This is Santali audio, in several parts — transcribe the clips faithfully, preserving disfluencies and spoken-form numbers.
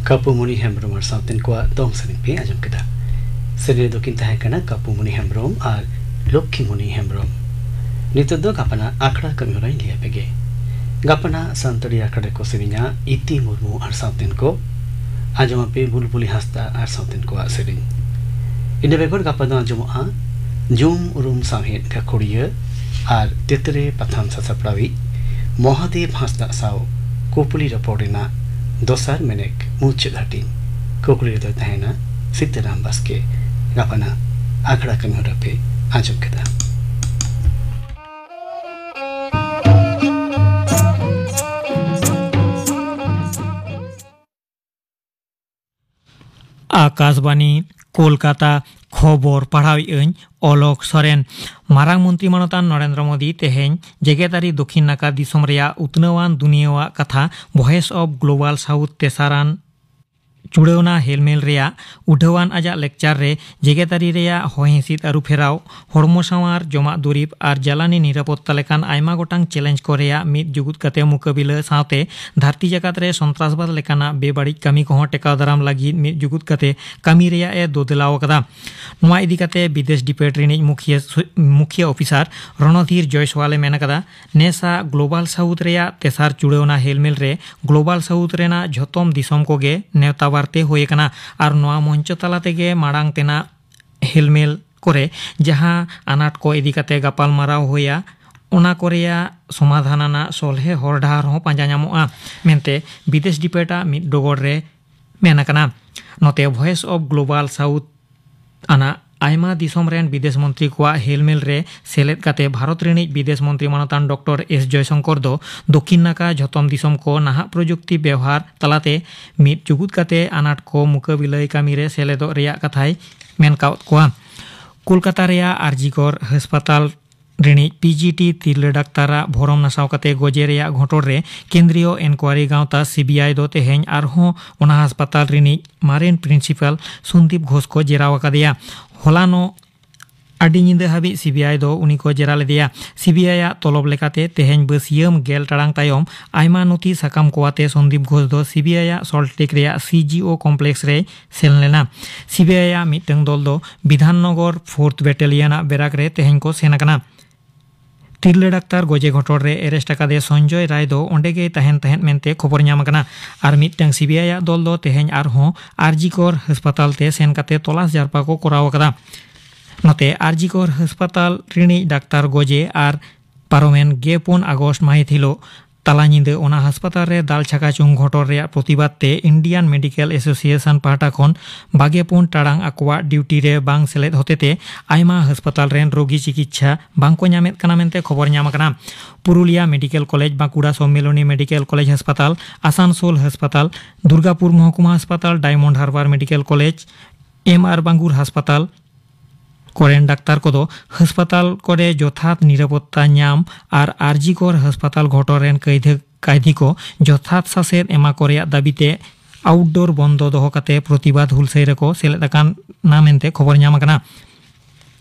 ᱠᱟᱹᱯᱩᱢᱩᱱᱤ ᱦᱮᱢᱵᱽᱨᱚᱢ ᱟᱨ ᱥᱟᱶᱛᱮᱱ ᱠᱚᱣᱟᱜ ᱫᱚᱝ ᱥᱮᱨᱮᱧ ᱯᱮ ᱟᱸᱡᱚᱢ ᱠᱮᱫᱟ᱾ ᱥᱮᱨᱮᱧ ᱨᱮ ᱫᱚᱠᱤᱱ ᱛᱟᱦᱮᱸ ᱠᱟᱱᱟ ᱠᱟᱹᱯᱩᱢᱩᱱᱤ ᱦᱮᱢᱵᱽᱨᱚᱢ ᱟᱨ ᱞᱚᱠᱠᱷᱤᱢᱩᱱᱤ ᱦᱮᱢᱵᱽᱨᱚᱢ᱾ ᱱᱤᱛᱚᱜ ᱫᱚ ᱜᱟᱯᱟᱱᱟᱜ ᱟᱠᱷᱲᱟ ᱠᱟᱹᱢᱤ ᱦᱚᱨᱟᱧ ᱞᱟᱹᱭ ᱟᱯᱮ ᱜᱮ᱾ ᱜᱟᱯᱟᱱᱟᱜ ᱥᱟᱱᱛᱟᱲᱤ ᱟᱠᱷᱲᱟ ᱨᱮᱠᱚ ᱥᱮᱨᱮᱧᱟ ᱤᱛᱤ ᱢᱩᱨᱢᱩ ᱟᱨ ᱥᱟᱶᱛᱮᱱ ᱠᱚ᱾ ᱟᱸᱡᱚᱢ ᱟᱯᱮ ᱵᱩᱞᱵᱩᱞᱤ ᱦᱟᱸᱥᱫᱟ ᱟᱨ ᱥᱟᱶᱛᱮᱱ ᱠᱚᱣᱟᱜ ᱥᱮᱨᱮᱧ᱾ ᱤᱱᱟᱹ ᱵᱮᱜᱚᱨ ᱜᱟᱯᱟ ᱫᱚ ᱟᱸᱡᱚᱢᱚᱜᱼᱟ ᱧᱩᱢ ᱩᱨᱩᱢ ᱥᱟᱶᱦᱮᱫ ᱜᱟᱹᱠᱷᱩᱲᱤᱭᱟᱹ ᱟᱨ ᱛᱮᱛᱨᱮ ᱯᱟᱛᱷᱟᱢ ᱥᱟᱥᱟᱯᱲᱟᱣᱤᱡ ᱢᱚᱦᱟᱫᱮᱵ ᱦᱟᱸᱥᱫᱟᱜ ᱥᱟᱶ ᱠᱩᱯᱞᱤ ᱨᱚᱯᱚᱲ ᱨᱮᱱᱟᱜ ᱫᱚᱥᱟᱨ ᱢᱮᱱᱮᱠ ᱢᱩᱪᱟᱹᱫ ᱦᱟᱹᱴᱤᱧ᱾ ᱠᱩᱠᱞᱤ ᱨᱮᱫᱚᱭ ᱛᱟᱦᱮᱱᱟ ᱥᱤᱛᱟᱹᱨᱟᱢ ᱵᱟᱥᱠᱮ᱾ ᱜᱟᱯᱟᱱᱟᱜ ᱟᱠᱷᱲᱟ ᱠᱟᱹᱢᱤ ᱦᱚᱨᱟ ᱯᱮ ᱟᱸᱡᱚᱢ ᱠᱮᱫᱟ᱾ ᱟᱠᱟᱥᱵᱟᱱᱤ, ᱠᱳᱞᱠᱟᱛᱟ᱾ ᱠᱷᱚᱵᱚᱨ ᱯᱟᱲᱦᱟᱣᱮᱫ ᱟᱹᱧ ᱚᱞᱚᱠ ᱥᱚᱨᱮᱱ᱾ ᱢᱟᱨᱟᱝ ᱢᱚᱱᱛᱨᱤ ᱢᱟᱱᱚᱛᱟᱱ ᱱᱚᱨᱮᱱᱫᱨᱚ ᱢᱳᱫᱤ ᱛᱮᱦᱮᱧ ᱡᱮᱜᱮᱛᱟᱹᱨᱤ ᱫᱚᱠᱷᱤᱱ ᱱᱟᱠᱷᱟ ᱫᱤᱥᱚᱢ ᱨᱮᱭᱟᱜ ᱩᱛᱱᱟᱹᱣᱟᱱ ᱫᱩᱱᱤᱭᱟᱹᱣᱟᱜ ᱠᱟᱛᱷᱟ ᱵᱷᱚᱭᱮᱥ ᱚᱯᱷ ᱜᱞᱳᱵᱟᱞ ᱥᱟᱣᱩᱛᱷ ᱛᱮᱥᱟᱨᱟᱱ ᱪᱩᱲᱟᱹᱣᱱᱟ ᱦᱮᱞᱢᱮᱞ ᱨᱮᱭᱟᱜ ᱩᱰᱷᱟᱹᱣᱟᱱ ᱟᱡᱟᱜ ᱞᱮᱠᱪᱟᱨ ᱨᱮ ᱡᱮᱜᱮᱛᱟᱹᱨᱤ ᱨᱮᱭᱟᱜ ᱦᱚᱭ ᱦᱤᱸᱥᱤᱫ ᱟᱹᱨᱩ ᱯᱷᱮᱨᱟᱣ, ᱦᱚᱲᱢᱚ ᱥᱟᱶᱟᱨ, ᱡᱚᱢᱟᱜ ᱫᱩᱨᱤᱵᱽ ᱟᱨ ᱡᱟᱞᱟᱱᱤ ᱱᱤᱨᱟᱯᱚᱛᱛᱟ ᱞᱮᱠᱟᱱ ᱟᱭᱢᱟ ᱜᱚᱴᱟᱝ ᱪᱮᱞᱮᱧᱡᱽ ᱠᱚ ᱨᱮᱭᱟᱜ ᱢᱤᱫ ᱡᱩᱜᱩᱫ ᱠᱟᱛᱮ ᱢᱩᱠᱟᱹᱵᱤᱞᱟᱹ ᱥᱟᱶᱛᱮ ᱫᱷᱟᱹᱨᱛᱤ ᱡᱟᱠᱟᱛ ᱨᱮ ᱥᱚᱱᱛᱨᱟᱥᱵᱟᱫ ᱞᱮᱠᱟᱱᱟᱜ ᱵᱮᱵᱟᱹᱲᱤᱡ ᱠᱟᱹᱢᱤ ᱠᱚᱦᱚᱸ ᱴᱮᱠᱟᱣ ᱫᱟᱨᱟᱢ ᱞᱟᱹᱜᱤᱫ ᱢᱤᱫ ᱡᱩᱜᱩᱫ ᱠᱟᱛᱮ ᱠᱟᱹᱢᱤ ᱨᱮᱭᱟᱜ ᱮ ᱫᱳᱫᱮᱞᱟᱣ ᱟᱠᱟᱫᱟ᱾ ᱱᱚᱣᱟ ᱤᱫᱤ ᱠᱟᱛᱮ ᱵᱤᱫᱮᱥ ᱰᱤᱯᱮᱴ ᱨᱤᱱᱤᱡ ᱢᱩᱠᱷᱤᱭᱟᱹ ᱥᱩ-, ᱢᱩᱠᱷᱤᱭᱟᱹ ᱚᱯᱷᱤᱥᱟᱨ ᱨᱚᱱᱚᱫᱷᱤᱨ ᱡᱚᱭᱥᱣᱟᱞ ᱮ ᱢᱮᱱ ᱟᱠᱟᱫᱟ, ᱱᱮᱥᱟ ᱜᱞᱳᱵᱟᱞ ᱥᱟᱣᱩᱛᱷ ᱨᱮᱭᱟᱜ ᱛᱮᱥᱟᱨ ᱪᱩᱲᱟᱹᱣᱱᱟ ᱦᱮᱞᱢᱮᱞ ᱨᱮ ᱜᱞᱳᱵᱟᱞ ᱥᱟᱣᱩᱛᱷ ᱨᱮᱱᱟᱜ ᱡᱷᱚᱛᱚᱢ ᱫᱤᱥᱚᱢ ᱠᱚᱜᱮ ᱱᱮᱣᱛᱟ ᱵᱟᱨᱛᱮ ᱦᱩᱭ ᱟᱠᱟᱱᱟ ᱟᱨ ᱱᱚᱣᱟ ᱢᱚᱧᱪᱚ ᱛᱟᱞᱟ ᱛᱮᱜᱮ ᱢᱟᱲᱟᱝ ᱛᱮᱱᱟᱜ ᱦᱮᱞᱢᱮᱞ ᱠᱚᱨᱮ ᱡᱟᱦᱟᱸ ᱟᱱᱟᱴ ᱠᱚ ᱤᱫᱤ ᱠᱟᱛᱮ ᱜᱟᱯᱟᱞ ᱢᱟᱨᱟᱣ ᱦᱩᱭᱟ, ᱚᱱᱟ ᱠᱚ ᱨᱮᱭᱟᱜ ᱥᱚᱢᱟᱫᱷᱟᱱ ᱟᱱᱟᱜ ᱥᱚᱞᱦᱮ ᱦᱚᱨ ᱰᱟᱦᱟᱨ ᱦᱚᱸ ᱯᱟᱸᱡᱟ ᱧᱟᱢᱚᱜᱼᱟ ᱢᱮᱱᱛᱮ ᱵᱤᱫᱮᱥ ᱰᱤᱯᱮᱴ ᱟᱜ ᱢᱤᱫ ᱰᱚᱜᱚᱨ ᱨᱮ ᱢᱮᱱ ᱟᱠᱟᱱᱟ᱾ ᱱᱚᱛᱮ ᱵᱷᱚᱭᱮᱥ ᱚᱯᱷ ᱜᱞᱳᱵᱟᱞ ᱥᱟᱣᱩᱛᱷ ᱟᱱᱟᱜ ᱟᱭᱢᱟ ᱫᱤᱥᱚᱢ ᱨᱮᱱ ᱵᱤᱫᱮᱥ ᱢᱚᱱᱛᱨᱤ ᱠᱚᱣᱟᱜ ᱦᱮᱞᱢᱮᱞ ᱨᱮ ᱥᱮᱞᱮᱫ ᱠᱟᱛᱮ ᱵᱷᱟᱨᱚᱛ ᱨᱤᱱᱤᱡ ᱵᱤᱫᱮᱥ ᱢᱚᱱᱛᱨᱤ ᱢᱟᱱᱚᱛᱟᱱ ᱰᱚᱠᱴᱚᱨ ᱮᱥ ᱡᱚᱭᱥᱚᱝᱠᱚᱨ ᱫᱚ ᱫᱚᱠᱷᱤᱱ ᱱᱟᱠᱷᱟ ᱡᱷᱚᱛᱚᱢ ᱫᱤᱥᱚᱢ ᱠᱚ ᱱᱟᱦᱟᱜ ᱯᱨᱚᱡᱩᱠᱛᱤ ᱵᱮᱣᱦᱟᱨ ᱛᱟᱞᱟᱛᱮ ᱢᱤᱫ ᱡᱩᱜᱩᱫ ᱠᱟᱛᱮ ᱟᱱᱟᱴ ᱠᱚ ᱢᱩᱠᱟᱹᱵᱤᱞᱟᱹᱭ ᱠᱟᱹᱢᱤ ᱨᱮ ᱥᱮᱞᱮᱫᱚᱜ ᱨᱮᱭᱟᱜ ᱠᱟᱛᱷᱟᱭ ᱢᱮᱱ ᱠᱟᱣᱫ ᱠᱚᱣᱟ᱾ ᱠᱳᱞᱠᱟᱛᱟ ᱨᱮᱭᱟᱜ ᱟᱨᱡᱤᱠᱚᱨ ᱦᱟᱥᱯᱟᱛᱟᱞ ᱨᱤᱱᱤᱡ ᱯᱤ ᱡᱤ ᱴᱤ ᱛᱤᱨᱞᱟᱹ ᱰᱟᱠᱛᱟᱨᱟᱜ ᱵᱷᱚᱨᱚᱢ ᱱᱟᱥᱟᱣ ᱠᱟᱛᱮ ᱜᱚᱡᱮ ᱨᱮᱭᱟᱜ ᱜᱷᱚᱴᱚᱱ ᱨᱮ ᱠᱮᱱᱫᱨᱤᱭᱚ ᱤᱱᱠᱣᱟᱨᱤ ᱜᱟᱶᱛᱟ ᱥᱤ ᱵᱤ ᱟᱭ ᱫᱚ ᱛᱮᱦᱮᱧ ᱟᱨᱦᱚᱸ ᱚᱱᱟ ᱦᱟᱥᱯᱟᱛᱟᱞ ᱨᱤᱱᱤᱡ ᱢᱟᱨᱮᱱ ᱯᱨᱤᱱᱥᱤᱯᱟᱞ ᱥᱚᱱᱫᱤᱯ ᱜᱷᱳᱥ ᱠᱚ ᱡᱮᱨᱟᱣ ᱟᱠᱟᱫᱮᱭᱟ᱾ ᱦᱚᱞᱟᱱᱚᱜ ᱟᱹᱰᱤ ᱧᱤᱫᱟᱹ ᱦᱟᱹᱵᱤᱡ ᱥᱤᱵᱤᱟᱭ ᱫᱚ ᱩᱱᱤ ᱠᱚ ᱡᱮᱨᱟ ᱞᱮᱫᱮᱭᱟ᱾ ᱥᱤᱵᱤᱟᱭ ᱟᱜ ᱛᱚᱞᱚᱵ ᱞᱮᱠᱟᱛᱮ ᱛᱮᱦᱮᱧ ᱵᱟᱹᱥᱤᱭᱟᱹᱢ ᱜᱮᱞ ᱴᱟᱲᱟᱝ ᱛᱟᱭᱚᱢ ᱟᱭᱢᱟ ᱱᱚᱛᱷᱤ ᱥᱟᱠᱟᱢ ᱠᱚ ᱟᱛᱮ ᱥᱚᱱᱫᱤᱯ ᱜᱷᱳᱥ ᱫᱚ ᱥᱤᱵᱤᱟᱭ ᱟᱜ ᱥᱚᱞᱴ ᱞᱮᱠ ᱨᱮᱭᱟᱜ ᱥᱤ ᱡᱤ ᱳ ᱠᱚᱢᱯᱞᱮᱠᱥ ᱨᱮᱭ ᱥᱮᱱ ᱞᱮᱱᱟ᱾ ᱥᱤᱵᱤᱟᱭ ᱟᱜ ᱢᱤᱫᱴᱟᱝ ᱫᱚᱞ ᱫᱚ ᱵᱤᱫᱷᱟᱱᱱᱚᱜᱚᱨ ᱯᱷᱳᱨᱛᱷ ᱵᱮᱴᱟᱞᱤᱭᱟᱱ ᱟᱜ ᱵᱮᱨᱟᱠ ᱨᱮ ᱛᱮᱦᱮᱧ ᱠᱚ ᱥᱮᱱ ᱟᱠᱟᱱᱟ᱾ ᱛᱤᱨᱞᱟᱹ ᱰᱟᱠᱛᱟᱨ ᱜᱚᱡᱮ ᱜᱷᱚᱴᱚᱱ ᱨᱮ ᱮᱨᱮᱥᱴ ᱟᱠᱟᱫᱮ ᱥᱚᱧᱡᱚᱭ ᱨᱟᱭ ᱫᱚ ᱚᱸᱰᱮ ᱜᱮᱭ ᱛᱟᱦᱮᱱ ᱛᱟᱦᱮᱸᱫ ᱢᱮᱱᱛᱮ ᱠᱷᱚᱵᱚᱨ ᱧᱟᱢ ᱟᱠᱟᱱᱟ᱾ ᱟᱨ ᱢᱤᱫᱴᱟᱝ ᱥᱤᱵᱤᱟᱭ ᱟᱜ ᱫᱚᱞ ᱫᱚ ᱛᱮᱦᱮᱧ ᱟᱨᱦᱚᱸ ᱟᱨᱡᱤᱠᱚᱨ ᱦᱟᱥᱯᱟᱛᱟᱞ ᱛᱮ ᱥᱮᱱ ᱠᱟᱛᱮ ᱛᱚᱞᱟᱥ ᱡᱟᱨᱯᱟ ᱠᱚ ᱠᱚᱨᱟᱣ ᱟᱠᱟᱫᱟ᱾ ᱱᱚᱛᱮ ᱟᱨᱡᱤᱠᱚᱨ ᱦᱟᱥᱯᱟᱛᱟᱞ ᱨᱤᱱᱤᱡ ᱰᱟᱠᱛᱟᱨ ᱜᱚᱡᱮ ᱟᱨ ᱯᱟᱨᱚᱢᱮᱱ ᱜᱮᱞ ᱯᱩᱱ ᱟᱜᱚᱥᱴ ᱢᱟᱹᱦᱤᱛ ᱦᱤᱞᱳᱜ ᱛᱟᱞᱟ ᱧᱤᱫᱟᱹ ᱚᱱᱟ ᱦᱟᱥᱯᱟᱛᱟᱞ ᱨᱮ ᱫᱟᱞ ᱪᱷᱟᱠᱟᱪᱩᱝ ᱜᱷᱚᱴᱚᱱ ᱨᱮᱭᱟᱜ ᱯᱨᱚᱛᱤᱵᱟᱫ ᱛᱮ ᱤᱱᱰᱤᱭᱟᱱ ᱢᱮᱰᱤᱠᱮᱞ ᱮᱥᱳᱥᱤᱭᱮᱥᱚᱱ ᱯᱟᱦᱴᱟ ᱠᱷᱚᱱ ᱵᱟᱜᱮ ᱯᱩᱱ ᱴᱟᱲᱟᱝ ᱟᱠᱚᱣᱟᱜ ᱰᱤᱭᱩᱴᱤ ᱨᱮ ᱵᱟᱝ ᱥᱮᱞᱮᱫ ᱦᱚᱛᱮᱛᱮ ᱟᱭᱢᱟ ᱦᱟᱥᱯᱟᱛᱟᱞ ᱨᱮᱱ ᱨᱳᱜᱤ ᱪᱤᱠᱤᱛᱥᱟ ᱵᱟᱝᱠᱚ ᱧᱟᱢᱮᱫ ᱠᱟᱱᱟ ᱢᱮᱱᱛᱮ ᱠᱷᱚᱵᱚᱨ ᱧᱟᱢ ᱟᱠᱟᱱᱟ᱾ Purulia medical college, Bankura Sammiloni medical college ᱦᱟᱥᱯᱟᱛᱟᱞ, ᱟᱥᱟᱱᱥᱳᱞ ᱦᱟᱥᱯᱟᱛᱟᱞ, ᱫᱩᱨᱜᱟᱯᱩᱨ ᱢᱚᱦᱠᱩᱢᱟ ᱦᱟᱥᱯᱟᱛᱟᱞ, Diamond Harbour medical college, M R Bangur ᱦᱟᱥᱯᱟᱛᱟᱞ ᱠᱚᱨᱮᱱ ᱰᱟᱠᱛᱟᱨ ᱠᱚᱫᱚ ᱦᱟᱥᱯᱟᱛᱟᱞ ᱠᱚᱨᱮ ᱡᱚᱛᱷᱟᱛ ᱱᱤᱨᱟᱯᱚᱛᱛᱟ ᱧᱟᱢ ᱟᱨ ᱟᱨᱡᱤᱠᱚᱨ ᱦᱟᱥᱯᱟᱛᱟᱞ ᱜᱷᱚᱴᱚᱱ ᱨᱮᱱ ᱠᱟᱹᱭᱫᱷᱟᱹ ᱠᱟᱹᱭᱫᱷᱤ ᱠᱚ ᱡᱚᱛᱷᱟᱛ ᱥᱟᱥᱮᱛ ᱮᱢᱟ ᱠᱚ ᱨᱮᱭᱟᱜ ᱫᱟᱹᱵᱤ ᱛᱮ ᱟᱣᱩᱴᱰᱳᱨ ᱵᱚᱱᱫᱚ ᱫᱚᱦᱚ ᱠᱟᱛᱮ ᱯᱨᱚᱛᱤᱵᱟᱫ ᱦᱩᱞᱥᱟᱹᱭ ᱨᱮᱠᱚ ᱥᱮᱞᱮᱫ ᱟᱠᱟᱱᱟ ᱢᱮᱱᱛᱮ ᱠᱷᱚᱵᱚᱨ ᱧᱟᱢ ᱟᱠᱟᱱᱟ᱾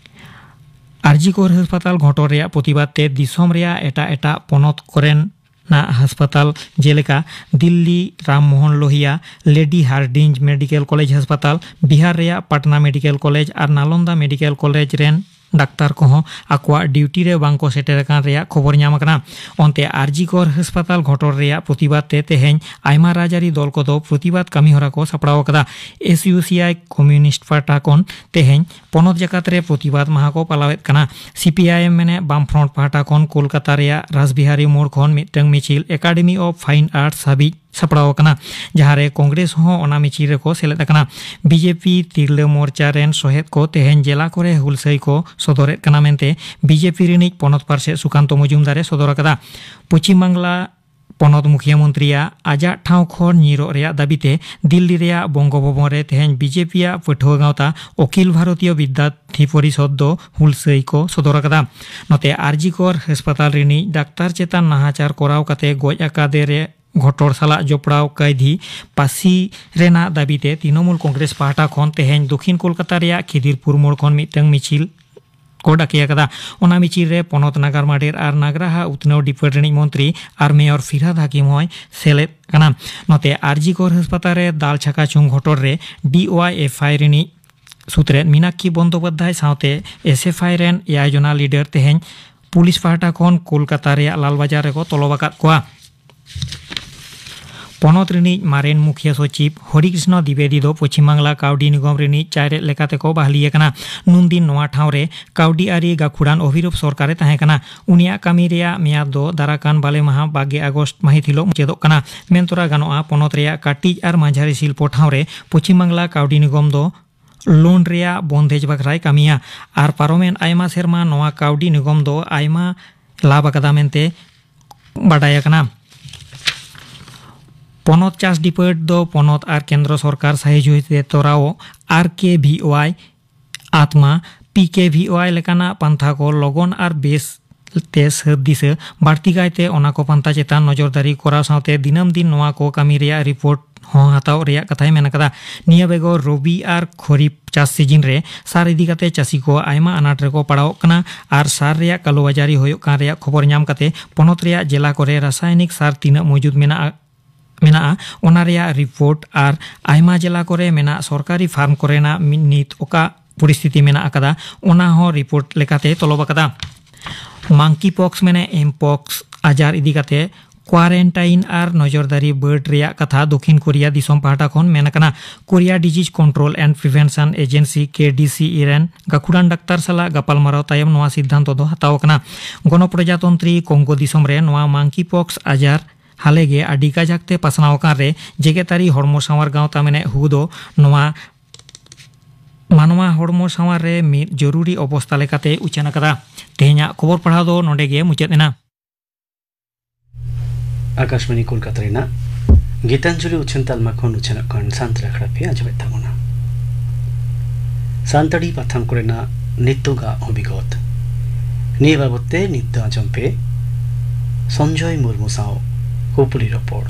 ᱟᱨᱡᱤᱠᱚᱨ ᱦᱟᱥᱯᱟᱛᱟᱞ ᱜᱷᱚᱴᱚᱱ ᱨᱮᱭᱟᱜ ᱯᱨᱚᱛᱤᱵᱟᱫ ᱛᱮ ᱫᱤᱥᱚᱢ ᱨᱮᱭᱟᱜ ᱮᱴᱟᱜ ᱮᱴᱟᱜ ᱯᱚᱱᱚᱛ ᱠᱚᱨᱮᱱᱟᱜ ᱦᱟᱥᱯᱟᱛᱟᱞ ᱡᱮᱞᱮᱠᱟ Delhi Ram Mohan ᱞᱳᱦᱤᱭᱟ lady ᱦᱟᱨᱰᱤᱧᱡᱽ medical college ᱦᱟᱥᱯᱟᱛᱟᱞ, ᱵᱤᱦᱟᱨ ᱨᱮᱭᱟᱜ ᱯᱟᱴᱱᱟ ᱢᱮᱰᱤᱠᱮᱞ ᱠᱚᱞᱮᱡᱽ ᱟᱨ ᱱᱟᱞᱚᱱᱫᱟ ᱢᱮᱰᱤᱠᱮᱞ ᱠᱚᱞᱮᱡᱽ ᱨᱮᱱ ᱰᱟᱠᱛᱟᱨ ᱠᱚᱦᱚᱸ ᱟᱠᱚᱣᱟᱜ ᱰᱤᱭᱩᱴᱤ ᱨᱮ ᱵᱟᱝ ᱠᱚ ᱥᱮᱴᱮᱨ ᱟᱠᱟᱱ ᱨᱮᱭᱟᱜ ᱠᱷᱚᱵᱚᱨ ᱧᱟᱢ ᱟᱠᱟᱱᱟ᱾ ᱚᱱᱛᱮ ᱟᱨᱡᱤᱠᱚᱨ ᱦᱟᱥᱯᱟᱛᱟᱞ ᱜᱷᱚᱴᱚᱱ ᱨᱮᱭᱟᱜ ᱯᱨᱚᱛᱤᱵᱟᱫ ᱛᱮ ᱛᱮᱦᱮᱧ ᱟᱭᱢᱟ ᱨᱟᱡᱽᱟᱹᱨᱤ ᱫᱚᱞ ᱠᱚᱫᱚ ᱯᱨᱚᱛᱤᱵᱟᱫ ᱠᱟᱹᱢᱤᱦᱚᱨᱟ ᱠᱚ ᱥᱟᱯᱲᱟᱣ ᱟᱠᱟᱫᱟ᱾ ᱮᱥ ᱭᱩ ᱥᱤ ᱟᱭ ᱠᱚᱢᱭᱩᱱᱤᱥᱴ ᱯᱟᱦᱴᱟ ᱠᱷᱚᱱ ᱛᱮᱦᱮᱧ ᱯᱚᱱᱚᱛ ᱡᱟᱠᱟᱛ ᱨᱮ ᱯᱨᱚᱛᱤᱵᱟᱫ ᱢᱟᱦᱟ ᱠᱚ ᱯᱟᱞᱟᱣᱮᱫ ᱠᱟᱱᱟ᱾ ᱥᱤ ᱯᱤ ᱟᱭ ᱮᱢ ᱢᱮᱱᱮᱫ ᱵᱟᱢᱯᱷᱨᱚᱱᱴ ᱯᱟᱦᱴᱟ ᱠᱷᱚᱱ ᱠᱳᱞᱠᱟᱛᱟ ᱨᱮᱭᱟᱜ ᱨᱟᱥᱵᱤᱦᱟᱨᱤ ᱢᱳᱲ ᱠᱷᱚᱱ ᱢᱤᱫᱴᱟᱝ ᱢᱤᱪᱷᱤᱞ ᱮᱠᱟᱰᱮᱢᱤ ᱚᱯᱷ ᱯᱷᱟᱭᱤᱱ ᱟᱨᱴᱥ ᱦᱟᱹᱵᱤᱡ ᱥᱟᱯᱲᱟᱣ ᱟᱠᱟᱱᱟ, ᱡᱟᱦᱟᱸ ᱨᱮ ᱠᱚᱝᱜᱨᱮᱥ ᱦᱚᱸ ᱚᱱᱟ ᱢᱤᱪᱷᱤᱞ ᱨᱮᱠᱚ ᱥᱮᱞᱮᱫ ᱟᱠᱟᱱᱟ᱾ ᱵᱤ ᱡᱮ ᱯᱤ ᱛᱤᱨᱞᱟᱹ ᱢᱳᱨᱪᱟ ᱨᱮᱱ ᱥᱚᱦᱮᱫ ᱠᱚ ᱛᱮᱦᱮᱧ ᱡᱮᱞᱟ ᱠᱚᱨᱮ ᱦᱩᱞᱥᱟᱹᱭ ᱠᱚ ᱥᱚᱫᱚᱨᱮᱫ ᱠᱟᱱᱟ ᱢᱮᱱᱛᱮ ᱵᱤ ᱡᱮ ᱯᱤ ᱨᱤᱱᱤᱡ ᱯᱚᱱᱚᱛ ᱯᱟᱨᱥᱮᱛ ᱥᱩᱠᱟᱱᱛᱚ ᱢᱚᱡᱩᱢᱫᱟᱨ ᱮ ᱥᱚᱫᱚᱨ ᱟᱠᱟᱫᱟ᱾ ᱯᱚᱪᱷᱤᱢ ᱵᱟᱝᱞᱟ ᱯᱚᱱᱚᱛ ᱢᱩᱠᱷᱤᱭᱟᱹ ᱢᱚᱱᱛᱨᱤᱭᱟᱜ ᱟᱡᱟᱜ ᱴᱷᱟᱶ ᱠᱷᱚᱱ ᱧᱤᱨᱚᱜ ᱨᱮᱭᱟᱜ ᱫᱟᱹᱵᱤ ᱛᱮ ᱫᱤᱞᱞᱤ ᱨᱮᱭᱟᱜ ᱵᱚᱝᱜᱚ ᱵᱷᱚᱵᱚᱱ ᱨᱮ ᱛᱮᱦᱮᱧ ᱵᱤ ᱡᱮ ᱯᱤ ᱟᱜ ᱯᱟᱹᱴᱷᱩᱣᱟᱹ ᱜᱟᱶᱛᱟ ᱚᱠᱷᱤᱞ ᱵᱷᱟᱨᱚᱛᱤᱭᱚ ᱵᱤᱫᱽᱫᱟᱨᱛᱷᱤ ᱯᱚᱨᱤᱥᱚᱫᱽ ᱫᱚ ᱦᱩᱞᱥᱟᱹᱭ ᱠᱚ ᱥᱚᱫᱚᱨ ᱟᱠᱟᱫᱟ᱾ ᱱᱚᱛᱮ ᱟᱨᱡᱤᱠᱚᱨ ᱦᱟᱥᱯᱟᱛᱟᱞ ᱨᱤᱱᱤᱡ ᱰᱟᱠᱛᱟᱨ ᱪᱮᱛᱟᱱ ᱱᱟᱦᱟᱪᱟᱨ ᱠᱚᱨᱟᱣ ᱠᱟᱛᱮ ᱜᱚᱡ ᱟᱠᱟᱫᱮ ᱨᱮ ᱜᱷᱚᱴᱚᱱ ᱥᱟᱞᱟᱜ ᱡᱚᱯᱲᱟᱣ ᱠᱟᱹᱭᱫᱷᱤ ᱯᱟᱹᱥᱤ ᱨᱮᱱᱟᱜ ᱫᱟᱹᱵᱤ ᱛᱮ ᱛᱨᱤᱱᱚᱢᱩᱞ ᱠᱚᱝᱜᱨᱮᱥ ᱯᱟᱦᱴᱟ ᱠᱷᱚᱱ ᱛᱮᱦᱮᱧ ᱫᱚᱠᱷᱤᱱ ᱠᱳᱞᱠᱟᱛᱟ ᱨᱮᱭᱟᱜ ᱠᱷᱤᱫᱤᱨᱯᱩᱨ ᱢᱳᱲ ᱠᱷᱚᱱ ᱢᱤᱫᱴᱟᱝ ᱢᱤᱪᱷᱤᱞ ᱠᱚ ᱰᱟᱠᱮ ᱟᱠᱟᱫᱟ᱾ ᱚᱱᱟ ᱢᱤᱪᱷᱤᱞ ᱨᱮ ᱯᱚᱱᱚᱛ ᱱᱟᱜᱟᱨ ᱢᱟᱰᱮᱨ ᱟᱨ ᱱᱟᱜᱽᱨᱟᱦᱟ ᱩᱛᱱᱟᱹᱣ ᱰᱤᱯᱟᱨᱴᱢᱮᱱᱴ ᱨᱤᱱᱤᱡ ᱢᱚᱱᱛᱨᱤ ᱟᱨ ᱢᱮᱭᱚᱨ ᱯᱷᱤᱨᱦᱟᱫ ᱦᱟᱠᱤᱢ ᱦᱚᱸᱭ ᱥᱮᱞᱮᱫ ᱠᱟᱱᱟ᱾ ᱱᱚᱛᱮ ᱟᱨᱡᱤ ᱠᱚᱨ ᱦᱟᱥᱯᱟᱛᱟᱞ ᱨᱮ ᱫᱟᱞ ᱪᱷᱟᱠᱟ ᱪᱷᱩᱝ ᱜᱷᱚᱴᱚᱱ ᱨᱮ ᱰᱤᱣᱟᱭᱮᱯᱷᱟᱭ ᱨᱤᱱᱤᱡ ᱥᱩᱛᱨᱮᱫ ᱢᱤᱱᱟᱠᱠᱷᱤ ᱵᱚᱱᱫᱳᱯᱟᱫᱽᱫᱷᱟᱭ ᱥᱟᱶᱛᱮ ᱮᱥᱮᱯᱷᱟᱭ ᱨᱮᱱ ᱮᱭᱟᱭ ᱡᱚᱱᱟ ᱞᱤᱰᱟᱨ ᱛᱮᱦᱮᱧ ᱯᱩᱞᱤᱥ ᱯᱟᱦᱴᱟ ᱠᱷᱚᱱ ᱠᱳᱞᱠᱟᱛᱟ ᱨᱮᱭᱟᱜ ᱞᱟᱞᱵᱟᱡᱟᱨ ᱨᱮᱠᱚ ᱛᱚᱞᱚᱵ ᱟᱠᱟᱫ ᱠᱚᱣᱟ᱾ ᱯᱚᱱᱚᱛ ᱨᱤᱱᱤᱡ ᱢᱟᱨᱮᱱ ᱢᱩᱠᱷᱤᱭᱟᱹ ᱥᱚᱪᱤᱵᱽ ᱦᱚᱨᱤᱠᱨᱤᱥᱱᱚ ᱫᱤᱵᱮᱫᱤ ᱫᱚ ᱯᱚᱪᱷᱤᱢ ᱵᱟᱝᱞᱟ ᱠᱟᱹᱣᱰᱤ ᱱᱤᱜᱚᱢ ᱨᱤᱱᱤᱡ ᱪᱟᱭᱨᱮᱫ ᱞᱮᱠᱟᱛᱮ ᱠᱚ ᱵᱟᱦᱞᱤ ᱟᱠᱟᱱᱟ᱾ ᱱᱩᱱᱫᱤᱱ ᱱᱚᱣᱟ ᱴᱷᱟᱶ ᱨᱮ ᱠᱟᱹᱣᱰᱤ ᱟᱹᱨᱤ ᱜᱟᱹᱠᱷᱩᱲᱟᱱ ᱚᱵᱷᱤᱨᱩᱯ ᱥᱚᱨᱠᱟᱨ ᱮ ᱛᱟᱦᱮᱸ ᱠᱟᱱᱟ᱾ ᱩᱱᱤᱭᱟᱜ ᱠᱟᱹᱢᱤ ᱨᱮᱭᱟᱜ ᱢᱮᱭᱟᱫ ᱫᱚ ᱫᱟᱨᱟᱠᱟᱱ ᱵᱟᱞᱮ ᱢᱟᱦᱟ ᱵᱟᱜᱮ ᱟᱜᱚᱥᱴ ᱢᱟᱹᱦᱤᱛ ᱦᱤᱞᱚᱜ ᱢᱩᱪᱟᱹᱫᱚᱜ ᱠᱟᱱᱟ᱾ ᱢᱮᱱ ᱛᱚᱨᱟ ᱜᱟᱱᱚᱜᱼᱟ, ᱯᱚᱱᱚᱛ ᱨᱮᱭᱟᱜ ᱠᱟᱹᱴᱤᱡ ᱟᱨ ᱢᱟᱡᱷᱟᱨᱤ ᱥᱤᱞᱯᱚ ᱴᱷᱟᱶ ᱨᱮ ᱯᱚᱪᱷᱤᱢ ᱵᱟᱝᱞᱟ ᱠᱟᱹᱣᱰᱤ ᱱᱤᱜᱚᱢ ᱫᱚ ᱞᱳᱱ ᱨᱮᱭᱟᱜ ᱵᱚᱱᱫᱮᱡ ᱵᱟᱠᱷᱨᱟᱭ ᱠᱟᱹᱢᱤᱭᱟ᱾ ᱟᱨ ᱯᱟᱨᱚᱢᱮᱱ ᱟᱭᱢᱟ ᱥᱮᱨᱢᱟ ᱱᱚᱣᱟ ᱠᱟᱹᱣᱰᱤ ᱱᱤᱜᱚᱢ ᱫᱚ ᱟᱭᱢᱟ ᱞᱟᱵᱷ ᱟᱠᱟᱫᱟ ᱢᱮᱱᱛᱮ ᱵᱟᱰᱟᱭ ᱟᱠᱟᱱᱟ᱾ ᱯᱚᱱᱚᱛ ᱪᱟᱥ ᱰᱤᱯᱟᱨᱴ ᱫᱚ ᱯᱚᱱᱚᱛ ᱟᱨ ᱠᱮᱱᱫᱨᱚ ᱥᱚᱨᱠᱟᱨ ᱥᱟᱦᱤᱡᱩᱦᱤ ᱛᱮ ᱛᱚᱨᱟᱣ ᱟᱨ ᱠᱮ ᱵᱷᱤ ᱣᱟᱭ ᱟᱛᱢᱟ, ᱯᱤ ᱠᱮ ᱵᱷᱤ ᱣᱟᱭ ᱞᱮᱠᱟᱱᱟᱜ ᱯᱟᱱᱛᱷᱟ ᱠᱚ ᱞᱚᱜᱚᱱ ᱟᱨ ᱵᱮᱥ ᱛᱮ ᱥᱟᱹᱛ ᱫᱤᱥᱟᱹ, ᱵᱟᱹᱲᱛᱤ ᱠᱟᱭᱛᱮ ᱚᱱᱟ ᱠᱚ ᱯᱟᱱᱛᱷᱟ ᱪᱮᱛᱟᱱ ᱱᱚᱡᱚᱨᱫᱟᱨᱤ ᱠᱚᱨᱟᱣ ᱥᱟᱶᱛᱮ ᱫᱤᱱᱟᱹᱢ ᱫᱤᱱ ᱱᱚᱣᱟ ᱠᱚ ᱠᱟᱹᱢᱤ ᱨᱮᱭᱟᱜ ᱨᱤᱯᱳᱨᱴ ᱦᱚᱸ ᱦᱟᱛᱟᱣ ᱨᱮᱭᱟᱜ ᱠᱟᱛᱷᱟᱭ ᱢᱮᱱ ᱟᱠᱟᱫᱟ᱾ ᱱᱤᱭᱟᱹ ᱵᱮᱜᱚᱨ ᱨᱚᱵᱤ ᱟᱨ ᱠᱷᱚᱨᱤᱯ ᱪᱟᱥ ᱥᱤᱡᱤᱱ ᱨᱮ ᱥᱟᱨ ᱤᱫᱤ ᱠᱟᱛᱮ ᱪᱟᱹᱥᱤ ᱠᱚ ᱟᱭᱢᱟ ᱟᱱᱟᱴ ᱨᱮᱠᱚ ᱯᱟᱲᱟᱣᱚᱜ ᱠᱟᱱᱟ ᱟᱨ ᱥᱟᱨ ᱨᱮᱭᱟᱜ ᱠᱟᱞᱳᱵᱟᱡᱟᱨᱤ ᱦᱩᱭᱩᱜ ᱠᱟᱱ ᱨᱮᱭᱟᱜ ᱠᱷᱚᱵᱚᱨ ᱧᱟᱢ ᱠᱟᱛᱮ ᱯᱚᱱᱚᱛ ᱨᱮᱭᱟᱜ ᱡᱮᱞᱟ ᱠᱚᱨᱮ ᱨᱟᱥᱟᱭᱚᱱᱤᱠ ᱥᱟᱨ ᱛᱤᱱᱟᱹᱜ ᱢᱚᱡᱩᱫ ᱢᱮᱱᱟᱜᱼᱟ, ᱢᱮᱱᱟᱜᱼᱟ, ᱚᱱᱟ ᱨᱮᱭᱟᱜ ᱨᱤᱯᱳᱨᱴ ᱟᱨ ᱟᱭᱢᱟ ᱡᱮᱞᱟ ᱠᱚᱨᱮ ᱢᱮᱱᱟᱜ ᱥᱚᱨᱠᱟᱨᱤ ᱯᱷᱟᱨᱢ ᱠᱚᱨᱮᱱᱟᱜ ᱢᱤ-, ᱱᱤᱛ ᱚᱠᱟ ᱯᱚᱨᱤᱥᱛᱷᱤᱛᱤ ᱢᱮᱱᱟᱜ ᱟᱠᱟᱫᱟ, ᱚᱱᱟ ᱦᱚᱸ ᱨᱤᱯᱳᱨᱴ ᱞᱮᱠᱟᱛᱮ ᱛᱚᱞᱚᱵ ᱟᱠᱟᱫᱟ᱾ ᱢᱟᱝᱠᱤ ᱯᱚᱠᱥ ᱢᱮᱱᱮ ᱮᱢ ᱯᱚᱠᱥ ᱟᱡᱟᱨ ᱤᱫᱤ ᱠᱟᱛᱮ ᱠᱣᱟᱨᱮᱱᱴᱟᱭᱤᱱ ᱟᱨ ᱱᱚᱡᱚᱨᱫᱟᱨᱤ ᱵᱟᱹᱰ ᱨᱮᱭᱟᱜ ᱠᱟᱛᱷᱟ ᱫᱚᱠᱷᱤᱱ ᱠᱳᱨᱤᱭᱟ ᱫᱤᱥᱚᱢ ᱯᱟᱦᱴᱟ ᱠᱷᱚᱱ ᱢᱮᱱ ᱟᱠᱟᱱᱟ᱾ Korea disease control and prevention agency, K D C A, ᱨᱮᱱ ᱜᱟᱹᱠᱷᱩᱲᱟᱱ ᱰᱟᱠᱛᱟᱨ ᱥᱟᱞᱟᱜ ᱜᱟᱯᱟᱞᱢᱟᱨᱟᱣ ᱛᱟᱭᱚᱢ ᱱᱚᱣᱟ ᱥᱤᱫᱽᱫᱷᱟᱱᱛᱚ ᱫᱚ ᱦᱟᱛᱟᱣ ᱟᱠᱟᱱᱟ᱾ ᱜᱚᱱᱚᱯᱨᱚᱡᱟᱛᱚᱱᱛᱨᱤ ᱠᱚᱝᱜᱳ ᱫᱤᱥᱚᱢ ᱨᱮ ᱱᱚᱣᱟ ᱢᱟᱝᱠᱤ ᱯᱚᱠᱥ ᱟᱡᱟᱨ ᱦᱟᱞᱮ ᱜᱮ ᱟᱹᱰᱤ ᱠᱟᱡᱟᱠ ᱛᱮ ᱯᱟᱥᱱᱟᱣ ᱟᱠᱟᱱ ᱨᱮ, ᱡᱮᱜᱮᱛᱟᱹᱨᱤ ᱦᱚᱲᱢᱚ ᱥᱟᱶᱟᱨ ᱜᱟᱶᱛᱟ ᱢᱮᱱᱮ ᱦᱩ ᱫᱚ ᱱᱚᱣᱟ ᱢᱟᱱᱣᱟ ᱦᱚᱲᱢᱚ ᱥᱟᱶᱟᱨ ᱨᱮ ᱢᱤᱫ ᱡᱚᱨᱩᱨᱤ ᱚᱵᱚᱥᱛᱟ ᱞᱮᱠᱟᱛᱮ ᱩᱪᱷᱟᱹᱱ ᱟᱠᱟᱫᱟ᱾ ᱛᱮᱦᱮᱧᱟᱜ ᱠᱷᱚᱵᱚᱨ ᱯᱟᱲᱦᱟᱣ ᱫᱚ ᱱᱚᱰᱮ ᱜᱮ ᱢᱩᱪᱟᱹᱫ ᱮᱱᱟ᱾ ᱟᱠᱟᱥᱵᱟᱬᱤ ᱠᱳᱞᱠᱟᱛᱟ ᱨᱮᱱᱟᱜ ᱜᱤᱛᱟᱧᱡᱚᱞᱤ ᱩᱪᱷᱟᱹᱱ ᱛᱟᱞᱢᱟ ᱠᱷᱚᱱ ᱩᱪᱷᱟᱹᱱᱚᱜ ᱠᱟᱱ ᱥᱟᱱᱛᱟᱲᱤ ᱟᱠᱷᱲᱟ ᱯᱮ ᱟᱸᱡᱚᱢᱮᱫ ᱛᱟᱵᱚᱱᱟ᱾ ᱥᱟᱱᱛᱟᱲᱤ ᱯᱟᱛᱷᱟᱢ ᱠᱚᱨᱮᱱᱟᱜ ᱱᱤᱛᱚᱜᱟᱜ ᱦᱚᱵᱤᱜᱚᱛ ᱱᱤᱭᱟᱹ ᱵᱟᱵᱚᱛ ᱛᱮ ᱱᱤᱛ ᱫᱚ ᱟᱸᱡᱚᱢ ᱯᱮ ᱥᱚᱧᱡᱚᱭ ᱢᱩᱨᱢᱩ ᱥᱟᱶ ᱠᱩᱯᱞᱤ ᱨᱚᱯᱚᱲ᱾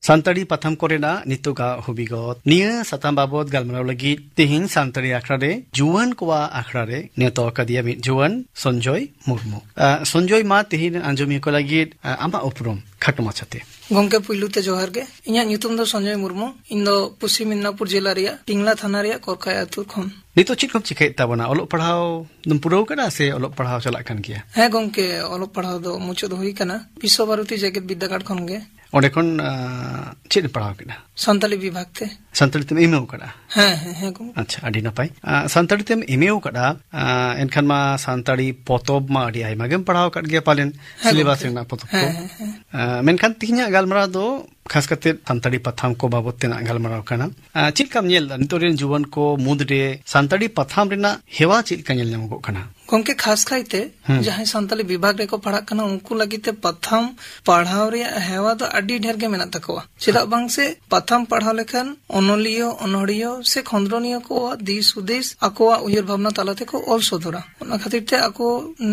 ᱥᱟᱱᱛᱟᱲᱤ ᱯᱟᱛᱷᱟᱢ ᱠᱚᱨᱮᱱᱟᱜ ᱱᱤᱛᱚᱜᱟᱜ ᱦᱚᱵᱤᱜᱚᱛ, ᱱᱤᱭᱟᱹ ᱥᱟᱛᱟᱢ ᱵᱟᱵᱚᱛ ᱜᱟᱞᱢᱟᱨᱟᱣ ᱞᱟᱹᱜᱤᱫ ᱛᱮᱦᱮᱧ ᱥᱟᱱᱛᱟᱲᱤ ᱟᱠᱷᱲᱟ ᱨᱮ ᱡᱩᱣᱟᱹᱱ ᱠᱚᱣᱟᱜ ᱟᱠᱷᱲᱟ ᱨᱮ ᱱᱮᱣᱛᱟ ᱟᱠᱟᱫᱮᱭᱟ ᱢᱤᱫ ᱡᱩᱣᱟᱹᱱ, ᱥᱚᱧᱡᱚᱭ ᱢᱩᱨᱢᱩ᱾ ᱟ, ᱥᱚᱧᱡᱚᱭ, ᱢᱟ ᱛᱮᱦᱮᱧ ᱟᱸᱡᱚᱢᱤᱭᱟᱹ ᱠᱚ ᱞᱟᱹᱜᱤᱫ, ᱟ, ᱟᱢᱟᱜ ᱩᱯᱨᱩᱢ ᱠᱷᱟᱴᱚ ᱢᱟᱪᱷᱟᱛᱮ᱾ ᱜᱚᱝᱠᱮ, ᱯᱩᱭᱞᱩ ᱛᱮ ᱡᱚᱦᱟᱨ ᱜᱮ᱾ ᱤᱧᱟᱹᱜ ᱧᱩᱛᱩᱢ ᱫᱚ ᱥᱚᱧᱡᱚᱭ ᱢᱩᱨᱢᱩ᱾ ᱤᱧ ᱫᱚ ᱯᱚᱥᱪᱤᱢ ᱢᱤᱫᱱᱟᱯᱩᱨ ᱡᱮᱞᱟ ᱨᱮᱭᱟᱜ ᱴᱤᱝᱞᱟ ᱛᱷᱟᱱᱟ ᱨᱮᱭᱟᱜ ᱠᱚᱨᱠᱟᱭ ᱟᱹᱛᱩ ᱠᱷᱚᱱ᱾ ᱱᱤᱛᱚᱜ ᱪᱮᱫ ᱠᱚᱢ ᱪᱤᱠᱟᱹᱭᱮᱫ ᱛᱟᱵᱚᱱᱟ? ᱚᱞᱚᱜ ᱯᱟᱲᱦᱟᱣ ᱫᱚᱢ ᱯᱩᱨᱟᱹᱣ ᱠᱟᱫᱟ ᱥᱮ ᱚᱞᱚᱜ ᱯᱟᱲᱦᱟᱣ ᱪᱟᱞᱟᱜ ᱠᱟᱱ ᱜᱮᱭᱟ? ᱦᱮᱸ ᱜᱚᱝᱠᱮ, ᱚᱞᱚᱜ ᱯᱟᱲᱦᱟᱣ ᱫᱚ ᱢᱩᱪᱟᱹᱫ ᱦᱩᱭ ᱠᱟᱱᱟ ᱵᱤᱥᱥᱚ ᱵᱷᱟᱨᱚᱛᱤ ᱡᱮᱜᱮᱛ ᱵᱤᱨᱫᱟᱹᱜᱟᱲ ᱠᱷᱚᱱ ᱜᱮ᱾ ᱚᱸᱰᱮ ᱠᱷᱚᱱ, ᱟ, ᱪᱮᱫ ᱮᱢ ᱯᱟᱲᱦᱟᱣ ᱠᱮᱫᱟ? ᱥᱟᱱᱛᱟᱞᱤ ᱵᱤᱵᱷᱟᱜᱽ ᱛᱮ᱾ ᱥᱟᱱᱛᱟᱲᱤ ᱛᱮᱢ ᱮᱢ ᱮ ᱟᱠᱟᱫᱟ? ᱦᱮᱸ, ᱦᱮᱸ, ᱦᱮᱸ ᱜᱚᱝᱠᱮ᱾ ᱟᱪᱪᱷᱟ, ᱟᱹᱰᱤ ᱱᱟᱯᱟᱭ᱾ ᱟ, ᱥᱟᱱᱛᱟᱲᱤ ᱛᱮᱢ ᱮᱢ ᱮ ᱟᱠᱟᱫᱟ, ᱟ, ᱮᱱᱠᱷᱟᱱ ᱢᱟ ᱥᱟᱱᱛᱟᱲᱤ ᱯᱚᱛᱚᱵ ᱢᱟ ᱟᱹᱰᱤ ᱟᱭᱢᱟ ᱜᱮᱢ ᱯᱟᱲᱦᱟᱣ ᱟᱠᱟᱫ ᱜᱮᱭᱟ ᱯᱟᱞᱮᱱ, ᱦᱮᱸ ᱥᱤᱞᱮᱵᱟᱥ ᱜᱚᱝᱠᱮ᱾ ᱨᱮᱱᱟᱜ ᱯᱚᱛᱚᱵ ᱠᱚ᱾ ᱦᱮᱸ, ᱦᱮᱸ, ᱦᱮᱸ᱾ ᱟ, ᱢᱮᱱᱠᱷᱟᱱ ᱛᱮᱦᱮᱧᱟᱜ ᱜᱟᱞᱢᱟᱨᱟᱣ ᱫᱚ ᱠᱷᱟᱥ ᱠᱟᱛᱮ ᱥᱟᱱᱛᱟᱲᱤ ᱯᱟᱛᱷᱟᱢ ᱠᱚ ᱵᱟᱵᱚᱛ ᱛᱮᱱᱟᱜ ᱜᱟᱞᱢᱟᱨᱟᱣ ᱠᱟᱱᱟ᱾ ᱟ, ᱪᱮᱫ ᱞᱮᱠᱟᱢ ᱧᱮᱞ ᱮᱫᱟ ᱱᱤᱛᱚᱜ ᱨᱮᱱ ᱡᱩᱣᱟᱹᱱ ᱠᱚ ᱢᱩᱫᱽᱨᱮ ᱥᱟᱱᱛᱟᱲᱤ ᱯᱟᱛᱷᱟᱢ ᱨᱮᱱᱟᱜ ᱦᱮᱣᱟ ᱪᱮᱫ ᱞᱮᱠᱟ ᱧᱮᱞ ᱧᱟᱢᱚᱜᱚᱜ ᱠᱟᱱᱟ? ᱜᱚᱝᱠᱮ, ᱠᱷᱟᱥ ᱠᱟᱭᱛᱮ ᱦᱩᱸ᱾ ᱡᱟᱦᱟᱸᱭ ᱥᱟᱱᱛᱟᱞᱤ ᱵᱤᱵᱷᱟᱜᱽ ᱨᱮᱠᱚ ᱯᱟᱲᱦᱟᱜ ᱠᱟᱱᱟ, ᱩᱱᱠᱩ ᱞᱟᱹᱜᱤᱫ ᱛᱮ ᱯᱟᱛᱷᱟᱢ ᱯᱟᱲᱦᱟᱣ ᱨᱮᱭᱟᱜ ᱦᱮᱣᱟ ᱫᱚ ᱟᱹᱰᱤ ᱰᱷᱮᱨ ᱜᱮ ᱢᱮᱱᱟᱜ ᱛᱟᱠᱚᱣᱟ᱾ ᱪᱮᱫᱟᱜ ᱵᱟᱝ ᱥᱮ ᱯᱟᱛᱷᱟᱢ ᱯᱟᱲᱦᱟᱣ ᱞᱮᱠᱷᱟᱱ ᱚᱱᱚᱞᱤᱭᱟᱹ, ᱚᱱᱚᱲᱦᱤᱭᱟᱹ ᱥᱮ ᱠᱷᱚᱸᱫᱽᱨᱚᱱᱤᱭᱟᱹ ᱠᱚᱣᱟᱜ ᱫᱤᱥ ᱦᱩᱫᱤᱥ ᱟᱠᱚᱣᱟᱜ ᱩᱭᱦᱟᱹᱨ ᱵᱷᱟᱵᱽᱱᱟ ᱛᱟᱞᱟ ᱛᱮᱠᱚ ᱚᱞ ᱥᱚᱫᱚᱨᱟ᱾ ᱚᱱᱟ ᱠᱷᱟᱹᱛᱤᱨ ᱛᱮ ᱟᱠᱚ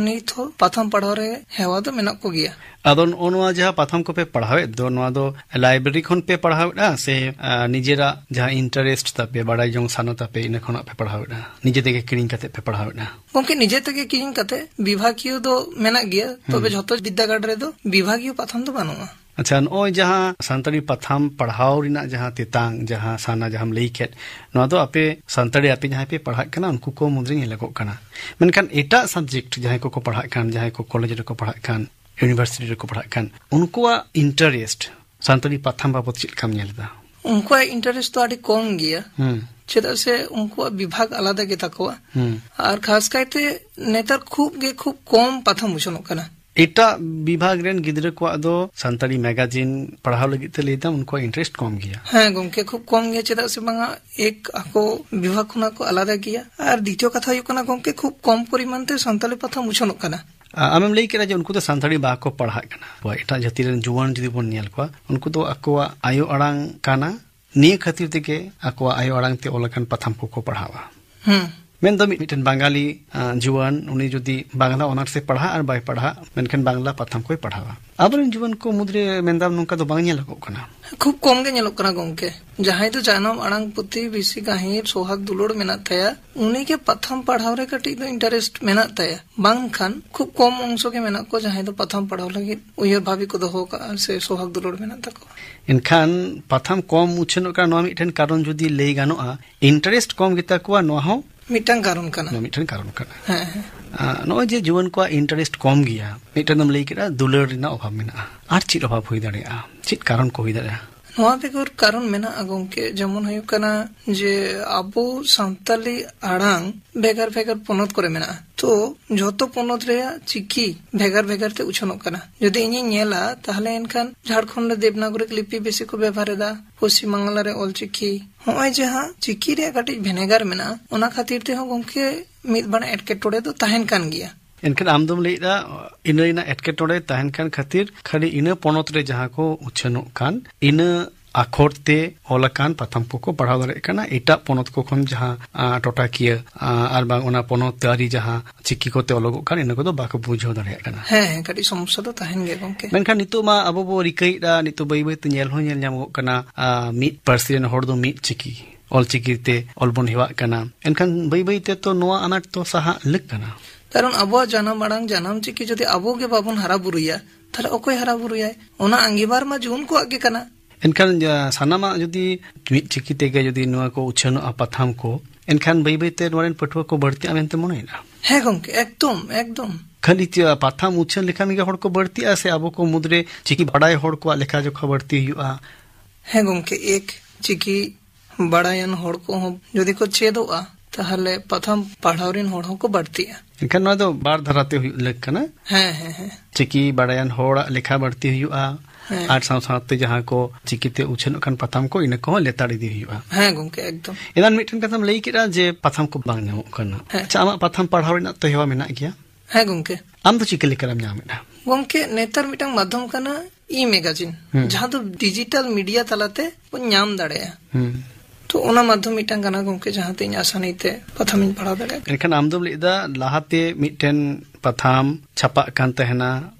ᱱᱤᱛ ᱦᱚᱸ ᱯᱟᱛᱷᱟᱢ ᱯᱟᱲᱦᱟᱣ ᱨᱮ ᱦᱮᱣᱟ ᱫᱚ ᱢᱮᱱᱟᱜ ᱠᱚᱜᱮᱭᱟ᱾ ᱟᱫᱚ ᱱᱚᱜᱼᱚ ᱱᱚᱣᱟ ᱡᱟᱦᱟᱸ ᱯᱟᱛᱷᱟᱢ ᱠᱚᱯᱮ ᱯᱟᱲᱦᱟᱣᱮᱫ ᱫᱚ, ᱱᱚᱣᱟ ᱫᱚ ᱞᱟᱭᱵᱨᱮᱨᱤ ᱠᱷᱚᱱ ᱯᱮ ᱯᱟᱲᱦᱟᱣᱮᱫᱼᱟ ᱥᱮ, ᱟ, ᱱᱤᱡᱮᱨᱟᱜ ᱡᱟᱦᱟᱸ interest ᱛᱟᱯᱮ, ᱵᱟᱲᱟᱭ ᱡᱚᱝ ᱥᱟᱱᱟ ᱛᱟᱯᱮ, ᱤᱱᱟᱹ ᱠᱷᱚᱱᱟᱜ ᱯᱮ ᱯᱟᱲᱦᱟᱣᱮᱫᱼᱟ, ᱱᱤᱡᱮ ᱛᱮᱜᱮ ᱠᱤᱨᱤᱧ ᱠᱟᱛᱮ ᱯᱮ ᱯᱟᱲᱦᱟᱣᱮᱫᱼᱟ? ᱜᱚᱝᱠᱮ, ᱱᱤᱡᱮ ᱛᱮᱜᱮ ᱠᱤᱨᱤᱧ ᱠᱟᱛᱮ᱾ ᱵᱤᱵᱷᱟᱜᱤᱭᱚ ᱫᱚ ᱢᱮᱱᱟᱜ ᱜᱮᱭᱟ, ᱛᱚᱵᱮ ᱦᱩᱸ᱾ ᱡᱷᱚᱛᱚ ᱵᱤᱨᱫᱟᱹᱜᱟᱲ ᱨᱮᱫᱚ ᱵᱤᱵᱷᱟᱜᱤᱭᱚ ᱯᱟᱛᱷᱟᱢ ᱫᱚ ᱵᱟᱹᱱᱩᱜᱼᱟ᱾ ᱟᱪᱪᱷᱟ, ᱱᱚᱜᱼᱚᱭ ᱡᱟᱦᱟᱸ ᱥᱟᱱᱛᱟᱲᱤ ᱯᱟᱛᱷᱟᱢ ᱯᱟᱲᱦᱟᱣ ᱨᱮᱱᱟᱜ ᱡᱟᱦᱟᱸ ᱛᱮᱛᱟᱝ, ᱡᱟᱦᱟᱸ ᱥᱟᱱᱟ, ᱡᱟᱦᱟᱸᱢ ᱞᱟᱹᱭ ᱠᱮᱫ, ᱱᱚᱣᱟ ᱫᱚ ᱟᱯᱮ ᱥᱟᱱᱛᱟᱲᱤ ᱟᱯᱮ ᱡᱟᱦᱟᱸᱭ ᱯᱮ ᱯᱟᱲᱦᱟᱜ ᱠᱟᱱᱟ, ᱩᱱᱠᱩ ᱠᱚ ᱢᱩᱫᱽᱨᱮ ᱧᱮᱞᱚᱜᱚᱜ ᱠᱟᱱᱟ᱾ ᱢᱮᱱᱠᱷᱟᱱ ᱮᱴᱟᱜ subject ᱡᱟᱦᱟᱸᱭ ᱠᱚᱠᱚ ᱯᱟᱲᱦᱟᱜ ᱠᱟᱱ, ᱡᱟᱦᱟᱸᱭ ᱠᱚ ᱠᱚᱞᱮᱡᱽ ᱨᱮᱠᱚ ᱯᱟᱲᱦᱟᱜ ᱠᱟᱱ, university ᱨᱮᱠᱚ ᱯᱟᱲᱦᱟᱜ ᱠᱟᱱ, ᱩᱱᱠᱩᱣᱟᱜ interest ᱥᱟᱱᱛᱟᱲᱤ ᱯᱟᱛᱷᱟᱢ ᱵᱟᱵᱚᱛ ᱪᱮᱫ ᱞᱮᱠᱟᱢ ᱧᱮᱞ ᱮᱫᱟ? ᱩᱱᱠᱩᱣᱟᱜ interest ᱫᱚ ᱟᱹᱰᱤ ᱠᱚᱢ ᱜᱮᱭᱟ᱾ ᱦᱩᱸ᱾ ᱪᱮᱫᱟᱜ ᱥᱮ ᱩᱱᱠᱩᱣᱟᱜ ᱵᱤᱵᱷᱟᱜᱽ ᱟᱞᱟᱫᱟ ᱜᱮ ᱛᱟᱠᱚᱣᱟ᱾ ᱦᱩᱸ᱾ ᱟᱨ ᱠᱷᱟᱥ ᱠᱟᱭᱛᱮ ᱱᱮᱛᱟᱨ ᱠᱷᱩᱵ ᱜᱮ ᱠᱷᱩᱵ ᱠᱚᱢ ᱯᱟᱛᱷᱟᱢ ᱩᱪᱷᱟᱹᱱᱚᱜ ᱠᱟᱱᱟ᱾ ᱮᱴᱟᱜ ᱵᱤᱵᱷᱟᱜᱽ ᱨᱮᱱ ᱜᱤᱫᱽᱨᱟᱹ ᱠᱚᱣᱟᱜ ᱫᱚ ᱥᱟᱱᱛᱟᱲᱤ magazine ᱯᱟᱲᱦᱟᱣ ᱞᱟᱹᱜᱤᱫ ᱛᱮ ᱞᱟᱹᱭ ᱫᱟᱢ, ᱩᱱᱠᱩᱣᱟᱜ interest ᱠᱚᱢ ᱜᱮᱭᱟ᱾ ᱦᱮᱸ ᱜᱚᱝᱠᱮ, ᱠᱷᱩᱵ ᱠᱚᱢ ᱜᱮᱭᱟ, ᱪᱮᱫᱟᱜ ᱥᱮ ᱵᱟᱝᱟ ᱮᱠ ᱟᱠᱚ ᱵᱤᱵᱷᱟᱜᱽ ᱠᱷᱚᱱᱟᱜ ᱠᱚ ᱟᱞᱟᱫᱟ ᱜᱮᱭᱟ, ᱟᱨ ᱫᱤᱛᱤᱭᱚ ᱠᱟᱛᱷᱟ ᱦᱩᱭᱩᱜ ᱠᱟᱱᱟ ᱜᱚᱝᱠᱮ, ᱠᱷᱩᱵ ᱠᱚᱢ ᱯᱚᱨᱤᱢᱟᱱ ᱛᱮ ᱥᱟᱱᱛᱟᱲᱤ ᱯᱟᱛᱷᱟᱢ ᱩᱪᱷᱟᱹᱱᱚᱜ ᱠᱟᱱᱟ᱾ ᱟ-, ᱟᱢᱮᱢ ᱞᱟᱹᱭ ᱠᱮᱫᱟ ᱡᱮ ᱩᱱᱠᱩ ᱫᱚ ᱥᱟᱱᱛᱟᱲᱤ ᱵᱟᱠᱚ ᱯᱟᱲᱦᱟᱜ ᱠᱟᱱᱟ᱾ ᱟᱵᱚᱣᱟᱜ ᱮᱴᱟᱜ ᱡᱟᱹᱛᱤ ᱨᱮᱱ ᱡᱩᱣᱟᱹᱱ ᱡᱩᱫᱤ ᱵᱚᱱ ᱧᱮᱞ ᱠᱚᱣᱟ, ᱩᱱᱠᱩ ᱫᱚ ᱟᱠᱚᱣᱟᱜ ᱟᱭᱳ ᱟᱲᱟᱝ ᱠᱟᱱᱟ, ᱱᱤᱭᱟᱹ ᱠᱷᱟᱹᱛᱤᱨ ᱛᱮᱜᱮ ᱟᱠᱚᱣᱟᱜ ᱟᱭᱳ ᱟᱲᱟᱝ ᱛᱮ ᱚᱞ ᱟᱠᱟᱱ ᱯᱟᱛᱷᱟᱢ ᱠᱚᱠᱚ ᱯᱟᱲᱦᱟᱣᱟ᱾ ᱦᱩᱸ᱾ ᱢᱮᱱᱫᱚ ᱢᱤᱫ-, ᱢᱤᱫᱴᱮᱱ ᱵᱟᱝᱜᱟᱞᱤ, ᱟᱸ, ᱡᱩᱣᱟᱹᱱ, ᱩᱱᱤ ᱡᱩᱫᱤ ᱵᱟᱝᱞᱟ ᱚᱱᱟᱨᱥ ᱮ ᱯᱟᱲᱦᱟᱜ ᱟᱨ ᱵᱟᱭ ᱯᱟᱲᱦᱟᱜ, ᱢᱮᱱᱠᱷᱟᱱ ᱵᱟᱝᱞᱟ ᱯᱟᱛᱷᱟᱢ ᱠᱚᱭ ᱯᱟᱲᱦᱟᱣᱟ᱾ ᱟᱵᱚᱨᱮᱱ ᱡᱩᱣᱟᱹᱱ ᱠᱚ ᱢᱩᱫᱽᱨᱮ ᱢᱮᱱᱫᱟᱢ ᱱᱚᱝᱠᱟ ᱫᱚ ᱵᱟᱝ ᱧᱮᱞᱚᱜᱚᱜ ᱠᱟᱱᱟ᱾ ᱠᱷᱩᱵ ᱠᱚᱢ ᱜᱮ ᱧᱮᱞᱚᱜ ᱠᱟᱱᱟ ᱜᱚᱝᱠᱮ᱾ ᱡᱟᱦᱟᱸᱭ ᱫᱚ ᱡᱟᱱᱟᱢ ᱟᱲᱟᱝ ᱯᱩᱛᱷᱤ ᱵᱮᱥᱤ ᱜᱟᱹᱦᱤᱨ ᱥᱚᱦᱟᱜ ᱫᱩᱞᱟᱹᱲ ᱢᱮᱱᱟᱜ ᱛᱟᱭᱟ, ᱩᱱᱤ ᱜᱮ ᱯᱟᱛᱷᱟᱢ ᱯᱟᱲᱦᱟᱣ ᱨᱮ ᱠᱟᱹᱴᱤᱡ ᱫᱚ interest ᱢᱮᱱᱟᱜ ᱛᱟᱭᱟ᱾ ᱵᱟᱝᱠᱷᱟᱱ ᱠᱷᱩᱵ ᱠᱚᱢ ᱚᱝᱥᱚ ᱜᱮ ᱢᱮᱱᱟᱜ ᱠᱚᱣᱟ ᱡᱟᱦᱟᱸᱭ ᱫᱚ ᱯᱟᱛᱷᱟᱢ ᱯᱟᱲᱦᱟᱣ ᱞᱟᱹᱜᱤᱫ ᱩᱭᱦᱟᱹᱨ ᱵᱷᱟᱵᱤ ᱠᱚ ᱫᱚᱦᱚ ᱠᱟᱜᱼᱟ ᱥᱮ ᱥᱚᱦᱟᱜ ᱫᱩᱞᱟᱹᱲ ᱢᱮᱱᱟᱜ ᱛᱟᱠᱚᱣᱟ᱾ ᱮᱱᱠᱷᱟᱱ ᱯᱟᱛᱷᱟᱢ ᱠᱚᱢ ᱩᱪᱷᱟᱹᱱᱚᱜ ᱠᱟᱱᱟ, ᱱᱚᱣᱟ ᱢᱤᱫᱴᱮᱱ ᱠᱟᱨᱚᱱ ᱡᱩᱫᱤ ᱞᱟᱹᱭ ᱜᱟᱱᱚᱜᱼᱟ, interest ᱠᱚᱢ ᱜᱮᱛᱟ ᱠᱚᱣᱟ, ᱱᱚᱣᱟ ᱦᱚᱸ ᱢᱤᱫᱴᱟᱝ ᱠᱟᱨᱚᱱ ᱠᱟᱱᱟ᱾ ᱱᱚᱣᱟ ᱢᱤᱫᱴᱮᱱ ᱠᱟᱨᱚᱱ ᱠᱟᱱᱟ᱾ ᱦᱮᱸ, ᱦᱮᱸ᱾ ᱟᱸ, ᱱᱚᱜᱼᱚᱭ ᱡᱮ ᱡᱩᱣᱟᱹᱱ ᱠᱚᱣᱟᱜ interest ᱠᱚᱢ ᱜᱮᱭᱟ, ᱢᱤᱫᱴᱮᱱ ᱮᱢ ᱞᱟᱹᱭ ᱠᱮᱫᱟ ᱫᱩᱞᱟᱹᱲ ᱨᱮᱱᱟᱜ ᱚᱵᱷᱟᱵᱽ ᱢᱮᱱᱟᱜᱼᱟ, ᱟᱨ ᱪᱮᱫ ᱚᱵᱷᱟᱵᱽ ᱦᱩᱭ ᱫᱟᱲᱮᱭᱟᱜᱼᱟ? ᱪᱮᱫ ᱠᱟᱨᱚᱱ ᱠᱚ ᱦᱩᱭ ᱫᱟᱲᱮᱭᱟᱜᱼᱟ? ᱱᱚᱣᱟ ᱵᱮᱜᱚᱨ ᱠᱟᱨᱚᱱ ᱢᱮᱱᱟᱜᱼᱟ ᱜᱚᱝᱠᱮ, ᱡᱮᱢᱚᱱ ᱦᱩᱭᱩᱜ ᱠᱟᱱᱟ ᱡᱮ ᱟᱵᱚ ᱥᱟᱱᱛᱟᱞᱤ ᱟᱲᱟᱝ ᱵᱷᱮᱜᱟᱨ ᱵᱷᱮᱜᱟᱨ ᱯᱚᱱᱚᱛ ᱠᱚᱨᱮ ᱢᱮᱱᱟᱜᱼᱟ, ᱛᱚ ᱡᱷᱚᱛᱚ ᱯᱚᱱᱚᱛ ᱨᱮᱭᱟᱜ ᱪᱤᱠᱤ ᱵᱷᱮᱜᱟᱨ ᱵᱷᱮᱜᱟᱨ ᱛᱮ ᱩᱪᱷᱟᱹᱱᱚᱜ ᱠᱟᱱᱟ᱾ ᱡᱩᱫᱤ ᱤᱧᱤᱧ ᱧᱮᱞᱟ, ᱛᱟᱦᱞᱮ ᱮᱱᱠᱷᱟᱱ ᱡᱷᱟᱲᱠᱷᱚᱸᱰ ᱨᱮ ᱫᱮᱵᱽᱱᱟᱜᱚᱨᱤ ᱞᱤᱯᱤ ᱵᱮᱥᱤ ᱠᱚ ᱵᱮᱵᱷᱟᱨ ᱮᱫᱟ, ᱯᱚᱥᱪᱤᱢ ᱵᱟᱝᱞᱟ ᱨᱮ ᱚᱞᱪᱤᱠᱤ᱾ ᱦᱚᱸᱜᱼᱚᱭ ᱡᱟᱦᱟᱸ ᱪᱤᱠᱤ ᱨᱮᱭᱟᱜ ᱠᱟᱹᱴᱤᱡ ᱵᱷᱮᱱᱮᱜᱟᱨ ᱢᱮᱱᱟᱜᱼᱟ, ᱚᱱᱟ ᱠᱷᱟᱹᱛᱤᱨ ᱛᱮᱦᱚᱸ ᱜᱚᱝᱠᱮ ᱢᱤᱫ ᱵᱟᱨ ᱮᱴᱠᱮᱴᱚᱬᱮ ᱫᱚ ᱛᱟᱦᱮᱱ ᱠᱟᱱ ᱜᱮᱭᱟ᱾ ᱮᱱᱠᱷᱟᱱ ᱟᱢ ᱫᱚᱢ ᱞᱟᱹᱭᱮᱫᱟ, ᱤᱱᱟᱹ ᱨᱮᱱᱟᱜ ᱮᱴᱠᱮᱴᱚᱬᱮ ᱛᱟᱦᱮᱱ ᱠᱟᱱ ᱠᱷᱟᱹᱛᱤᱨ ᱠᱷᱟᱹᱞᱤ ᱤᱱᱟᱹ ᱯᱚᱱᱚᱛ ᱨᱮ ᱡᱟᱦᱟᱸ ᱠᱚ ᱩᱪᱷᱟᱹᱱᱚᱜ ᱠᱟᱱ, ᱤᱱᱟᱹ ᱟᱠᱷᱚᱨ ᱛᱮ ᱚᱞ ᱟᱠᱟᱱ ᱯᱟᱛᱷᱟᱢ ᱠᱚᱠᱚ ᱯᱟᱲᱦᱟᱣ ᱫᱟᱲᱮᱭᱟᱜ ᱠᱟᱱᱟ᱾ ᱮᱴᱟᱜ ᱯᱚᱱᱚᱛ ᱠᱚ ᱠᱷᱚᱱ ᱡᱟᱦᱟᱸ, ᱟ, ᱴᱚᱴᱷᱟᱠᱤᱭᱟᱹ, ᱟ, ᱟᱨ ᱵᱟᱝ ᱚᱱᱟ ᱯᱚᱱᱚᱛ ᱟᱹᱨᱤ ᱡᱟᱦᱟᱸ ᱪᱤᱠᱤ ᱠᱚᱛᱮ ᱚᱞᱚᱜᱚᱜ ᱠᱟᱱ, ᱤᱱᱟᱹ ᱠᱚᱫᱚ ᱵᱟᱠᱚ ᱵᱩᱡᱷᱟᱹᱣ ᱫᱟᱲᱮᱭᱟᱜ ᱠᱟᱱᱟ᱾ ᱦᱮᱸ, ᱦᱮᱸ, ᱠᱟᱹᱴᱤᱡ ᱥᱚᱢᱚᱥᱥᱟ ᱫᱚ ᱛᱟᱦᱮᱱ ᱜᱮᱭᱟ ᱜᱚᱝᱠᱮ᱾ ᱢᱮᱱᱠᱷᱟᱱ ᱱᱤᱛᱚᱜ ᱢᱟ ᱟᱵᱚ ᱵᱚ ᱨᱤᱠᱟᱹᱭᱮᱫᱟ, ᱱᱤᱛᱚᱜ ᱵᱟᱹᱭ ᱵᱟᱹᱭ ᱛᱮ ᱧᱮᱞ ᱦᱚᱸ ᱧᱮᱞ ᱧᱟᱢᱚᱜ ᱠᱟᱱᱟ, ᱟ, ᱢᱤᱫ ᱯᱟᱹᱨᱥᱤ ᱨᱮᱱ ᱦᱚᱲ ᱫᱚ ᱢᱤᱫ ᱪᱤᱠᱤ, ᱚᱞ ᱪᱤᱠᱤ ᱛᱮ ᱚᱞ ᱵᱚᱱ ᱦᱮᱣᱟᱜ ᱠᱟᱱᱟ᱾ ᱮᱱᱠᱷᱟᱱ ᱵᱟᱹᱭ ᱵᱟᱹᱭ ᱛᱮ ᱛᱚ ᱱᱚᱣᱟ ᱟᱱᱟᱴ ᱛᱚ ᱥᱟᱦᱟᱜ ᱞᱟᱹᱠ ᱠᱟᱱᱟ᱾ ᱠᱟᱨᱚᱱ ᱟᱵᱚᱣᱟᱜ ᱡᱟᱱᱟᱢ ᱟᱲᱟᱝ, ᱡᱟᱱᱟᱢ ᱪᱤᱠᱤ ᱡᱩᱫᱤ ᱟᱵᱚ ᱜᱮ ᱵᱟᱵᱚᱱ ᱦᱟᱨᱟ ᱵᱩᱨᱩᱭᱟ, ᱛᱟᱦᱞᱮ ᱚᱠᱚᱭ ᱦᱟᱨᱟ ᱵᱩᱨᱩᱭᱟᱭ? ᱚᱱᱟ ᱟᱸᱜᱤᱵᱷᱟᱨ ᱢᱟ ᱡᱩᱣᱟᱹᱱ ᱠᱚᱣᱟᱜ ᱜᱮ ᱠᱟᱱᱟ᱾ ᱮᱱᱠᱷᱟᱱ, ᱡᱟ-, ᱥᱟᱱᱟᱢᱟᱜ ᱡᱩᱫᱤ ᱢᱤᱫ ᱪᱤᱠᱤ ᱛᱮᱜᱮ ᱡᱩᱫᱤ ᱱᱚᱣᱟ ᱠᱚ ᱩᱪᱷᱟᱹᱱᱚᱜᱼᱟ ᱯᱟᱛᱷᱟᱢ ᱠᱚ, ᱮᱱᱠᱷᱟᱱ ᱵᱟᱹᱭ ᱵᱟᱹᱭ ᱛᱮ ᱱᱚᱣᱟ ᱨᱮᱱ ᱯᱟᱹᱴᱷᱩᱣᱟᱹ ᱠᱚ ᱵᱟᱹᱲᱛᱤᱜᱼᱟ ᱢᱮᱱᱛᱮ ᱢᱚᱱᱮᱭᱮᱫᱼᱟ? ᱦᱮᱸ ᱜᱚᱝᱠᱮ, ᱮᱠᱫᱚᱢ, ᱮᱠᱫᱚᱢ᱾ ᱠᱷᱟᱹᱞᱤ ᱪᱮ-, ᱯᱟᱛᱷᱟᱢ ᱩᱪᱷᱟᱹᱱ ᱞᱮᱠᱷᱟᱱ ᱜᱮ ᱦᱚᱲ ᱠᱚ ᱵᱟᱹᱲᱛᱤᱜᱼᱟ, ᱥᱮ ᱟᱵᱚ ᱠᱚ ᱢᱩᱫᱽᱨᱮ ᱪᱤᱠᱤ ᱵᱟᱰᱟᱭ ᱦᱚᱲ ᱠᱚᱣᱟᱜ ᱞᱮᱠᱷᱟ ᱡᱚᱠᱷᱟ ᱵᱟᱹᱲᱛᱤ ᱦᱩᱭᱩᱜᱼᱟ? ᱦᱮᱸ ᱜᱚᱝᱠᱮ, ᱮᱠ ᱪᱤᱠᱤ ᱵᱟᱲᱟᱭᱟᱱ ᱦᱚᱲ ᱠᱚᱦᱚᱸ ᱡᱩᱫᱤ ᱠᱚ ᱪᱮᱫᱚᱜᱼᱟ, ᱛᱟᱦᱞᱮ ᱯᱟᱛᱷᱟᱢ ᱯᱟᱲᱦᱟᱣ ᱨᱮᱱ ᱦᱚᱲ ᱦᱚᱸᱠᱚ ᱵᱟᱹᱲᱛᱤᱜᱼᱟ᱾ ᱮᱱᱠᱷᱟᱱ ᱱᱚᱣᱟ ᱫᱚ ᱵᱟᱨ ᱫᱷᱟᱨᱟ ᱛᱮ ᱦᱩᱭᱩᱜ ᱞᱟᱹᱠ ᱠᱟᱱᱟ᱾ ᱦᱮᱸ, ᱦᱮᱸ, ᱦᱮᱸ᱾ ᱪᱤᱠᱤ ᱵᱟᱲᱟᱭᱟᱱ ᱦᱚᱲᱟᱜ ᱞᱮᱠᱷᱟ ᱵᱟᱹᱲᱛᱤ ᱦᱩᱭᱩᱜᱼᱟ, ᱦᱮᱸ᱾ ᱟᱨ ᱥᱟᱶ ᱥᱟᱶᱛᱮ ᱡᱟᱦᱟᱸ ᱠᱚ ᱪᱤᱠᱤᱛᱮ ᱩᱪᱷᱟᱹᱱᱚᱜ ᱠᱟᱱ ᱯᱟᱛᱷᱟᱢ ᱠᱚ, ᱤᱱᱟᱹ ᱠᱚᱦᱚᱸ ᱞᱮᱛᱟᱲ ᱤᱫᱤ ᱦᱩᱭᱩᱜᱼᱟ᱾ ᱦᱮᱸ ᱜᱚᱝᱠᱮ, ᱮᱠᱫᱚᱢ᱾ ᱮᱱᱟᱱ ᱢᱤᱫᱴᱮᱱ ᱠᱟᱛᱷᱟᱢ ᱞᱟᱹᱭ ᱠᱮᱫᱟ ᱡᱮ ᱯᱟᱛᱷᱟᱢ ᱠᱚ ᱵᱟᱝ ᱧᱟᱢᱚᱜ ᱠᱟᱱᱟ᱾ ᱦᱮᱸ᱾ ᱟᱪᱪᱷᱟ, ᱟᱢᱟᱜ ᱯᱟᱛᱷᱟᱢ ᱯᱟᱲᱦᱟᱣ ᱨᱮᱱᱟᱜ ᱛᱚ ᱦᱮᱣᱟ ᱢᱮᱱᱟᱜ ᱜᱮᱭᱟ? ᱦᱮᱸ ᱜᱚᱝᱠᱮ᱾ ᱟᱢ ᱫᱚ ᱪᱤᱠᱟᱹ ᱞᱮᱠᱟᱨᱮᱢ ᱧᱟᱢᱮᱫᱼᱟ? ᱜᱚᱝᱠᱮ, ᱱᱮᱛᱟᱨ ᱢᱤᱫᱴᱟᱝ ᱢᱟᱫᱽᱫᱷᱚᱢ ᱠᱟᱱᱟ ᱤ ᱢᱮᱜᱟᱡᱤᱱ, ᱦᱩᱸ᱾ ᱡᱟᱦᱟᱸ ᱫᱚ ᱰᱤᱡᱤᱴᱟᱞ ᱢᱤᱰᱤᱭᱟ ᱛᱟᱞᱟᱛᱮ ᱵᱚᱱ ᱧᱟᱢ ᱫᱟᱲᱮᱭᱟᱜᱼᱟ᱾ ᱦᱩᱸ᱾ ᱛᱚ ᱚᱱᱟ ᱢᱟᱫᱽᱫᱷᱚᱢ ᱢᱤᱫᱴᱟᱝ ᱠᱟᱱᱟ ᱜᱚᱢᱠᱮ, ᱡᱟᱦᱟᱸ ᱛᱮ ᱤᱧ ᱟᱥᱟᱱᱤ ᱛᱮ ᱯᱟᱛᱷᱟᱢᱤᱧ ᱯᱟᱲᱦᱟᱣ ᱫᱟᱲᱮᱭᱟᱜ ᱠᱟᱱᱟ᱾ ᱮᱱᱠᱷᱟᱱ ᱟᱢ ᱫᱚᱢ ᱞᱟᱹᱭ ᱮᱫᱟ, ᱞᱟᱦᱟᱛᱮ ᱢᱤᱫᱴᱮᱱ ᱯᱟᱛᱷᱟᱢ ᱪᱷᱟᱯᱟᱜ ᱠᱟᱱ ᱛᱟᱦᱮᱱᱟ,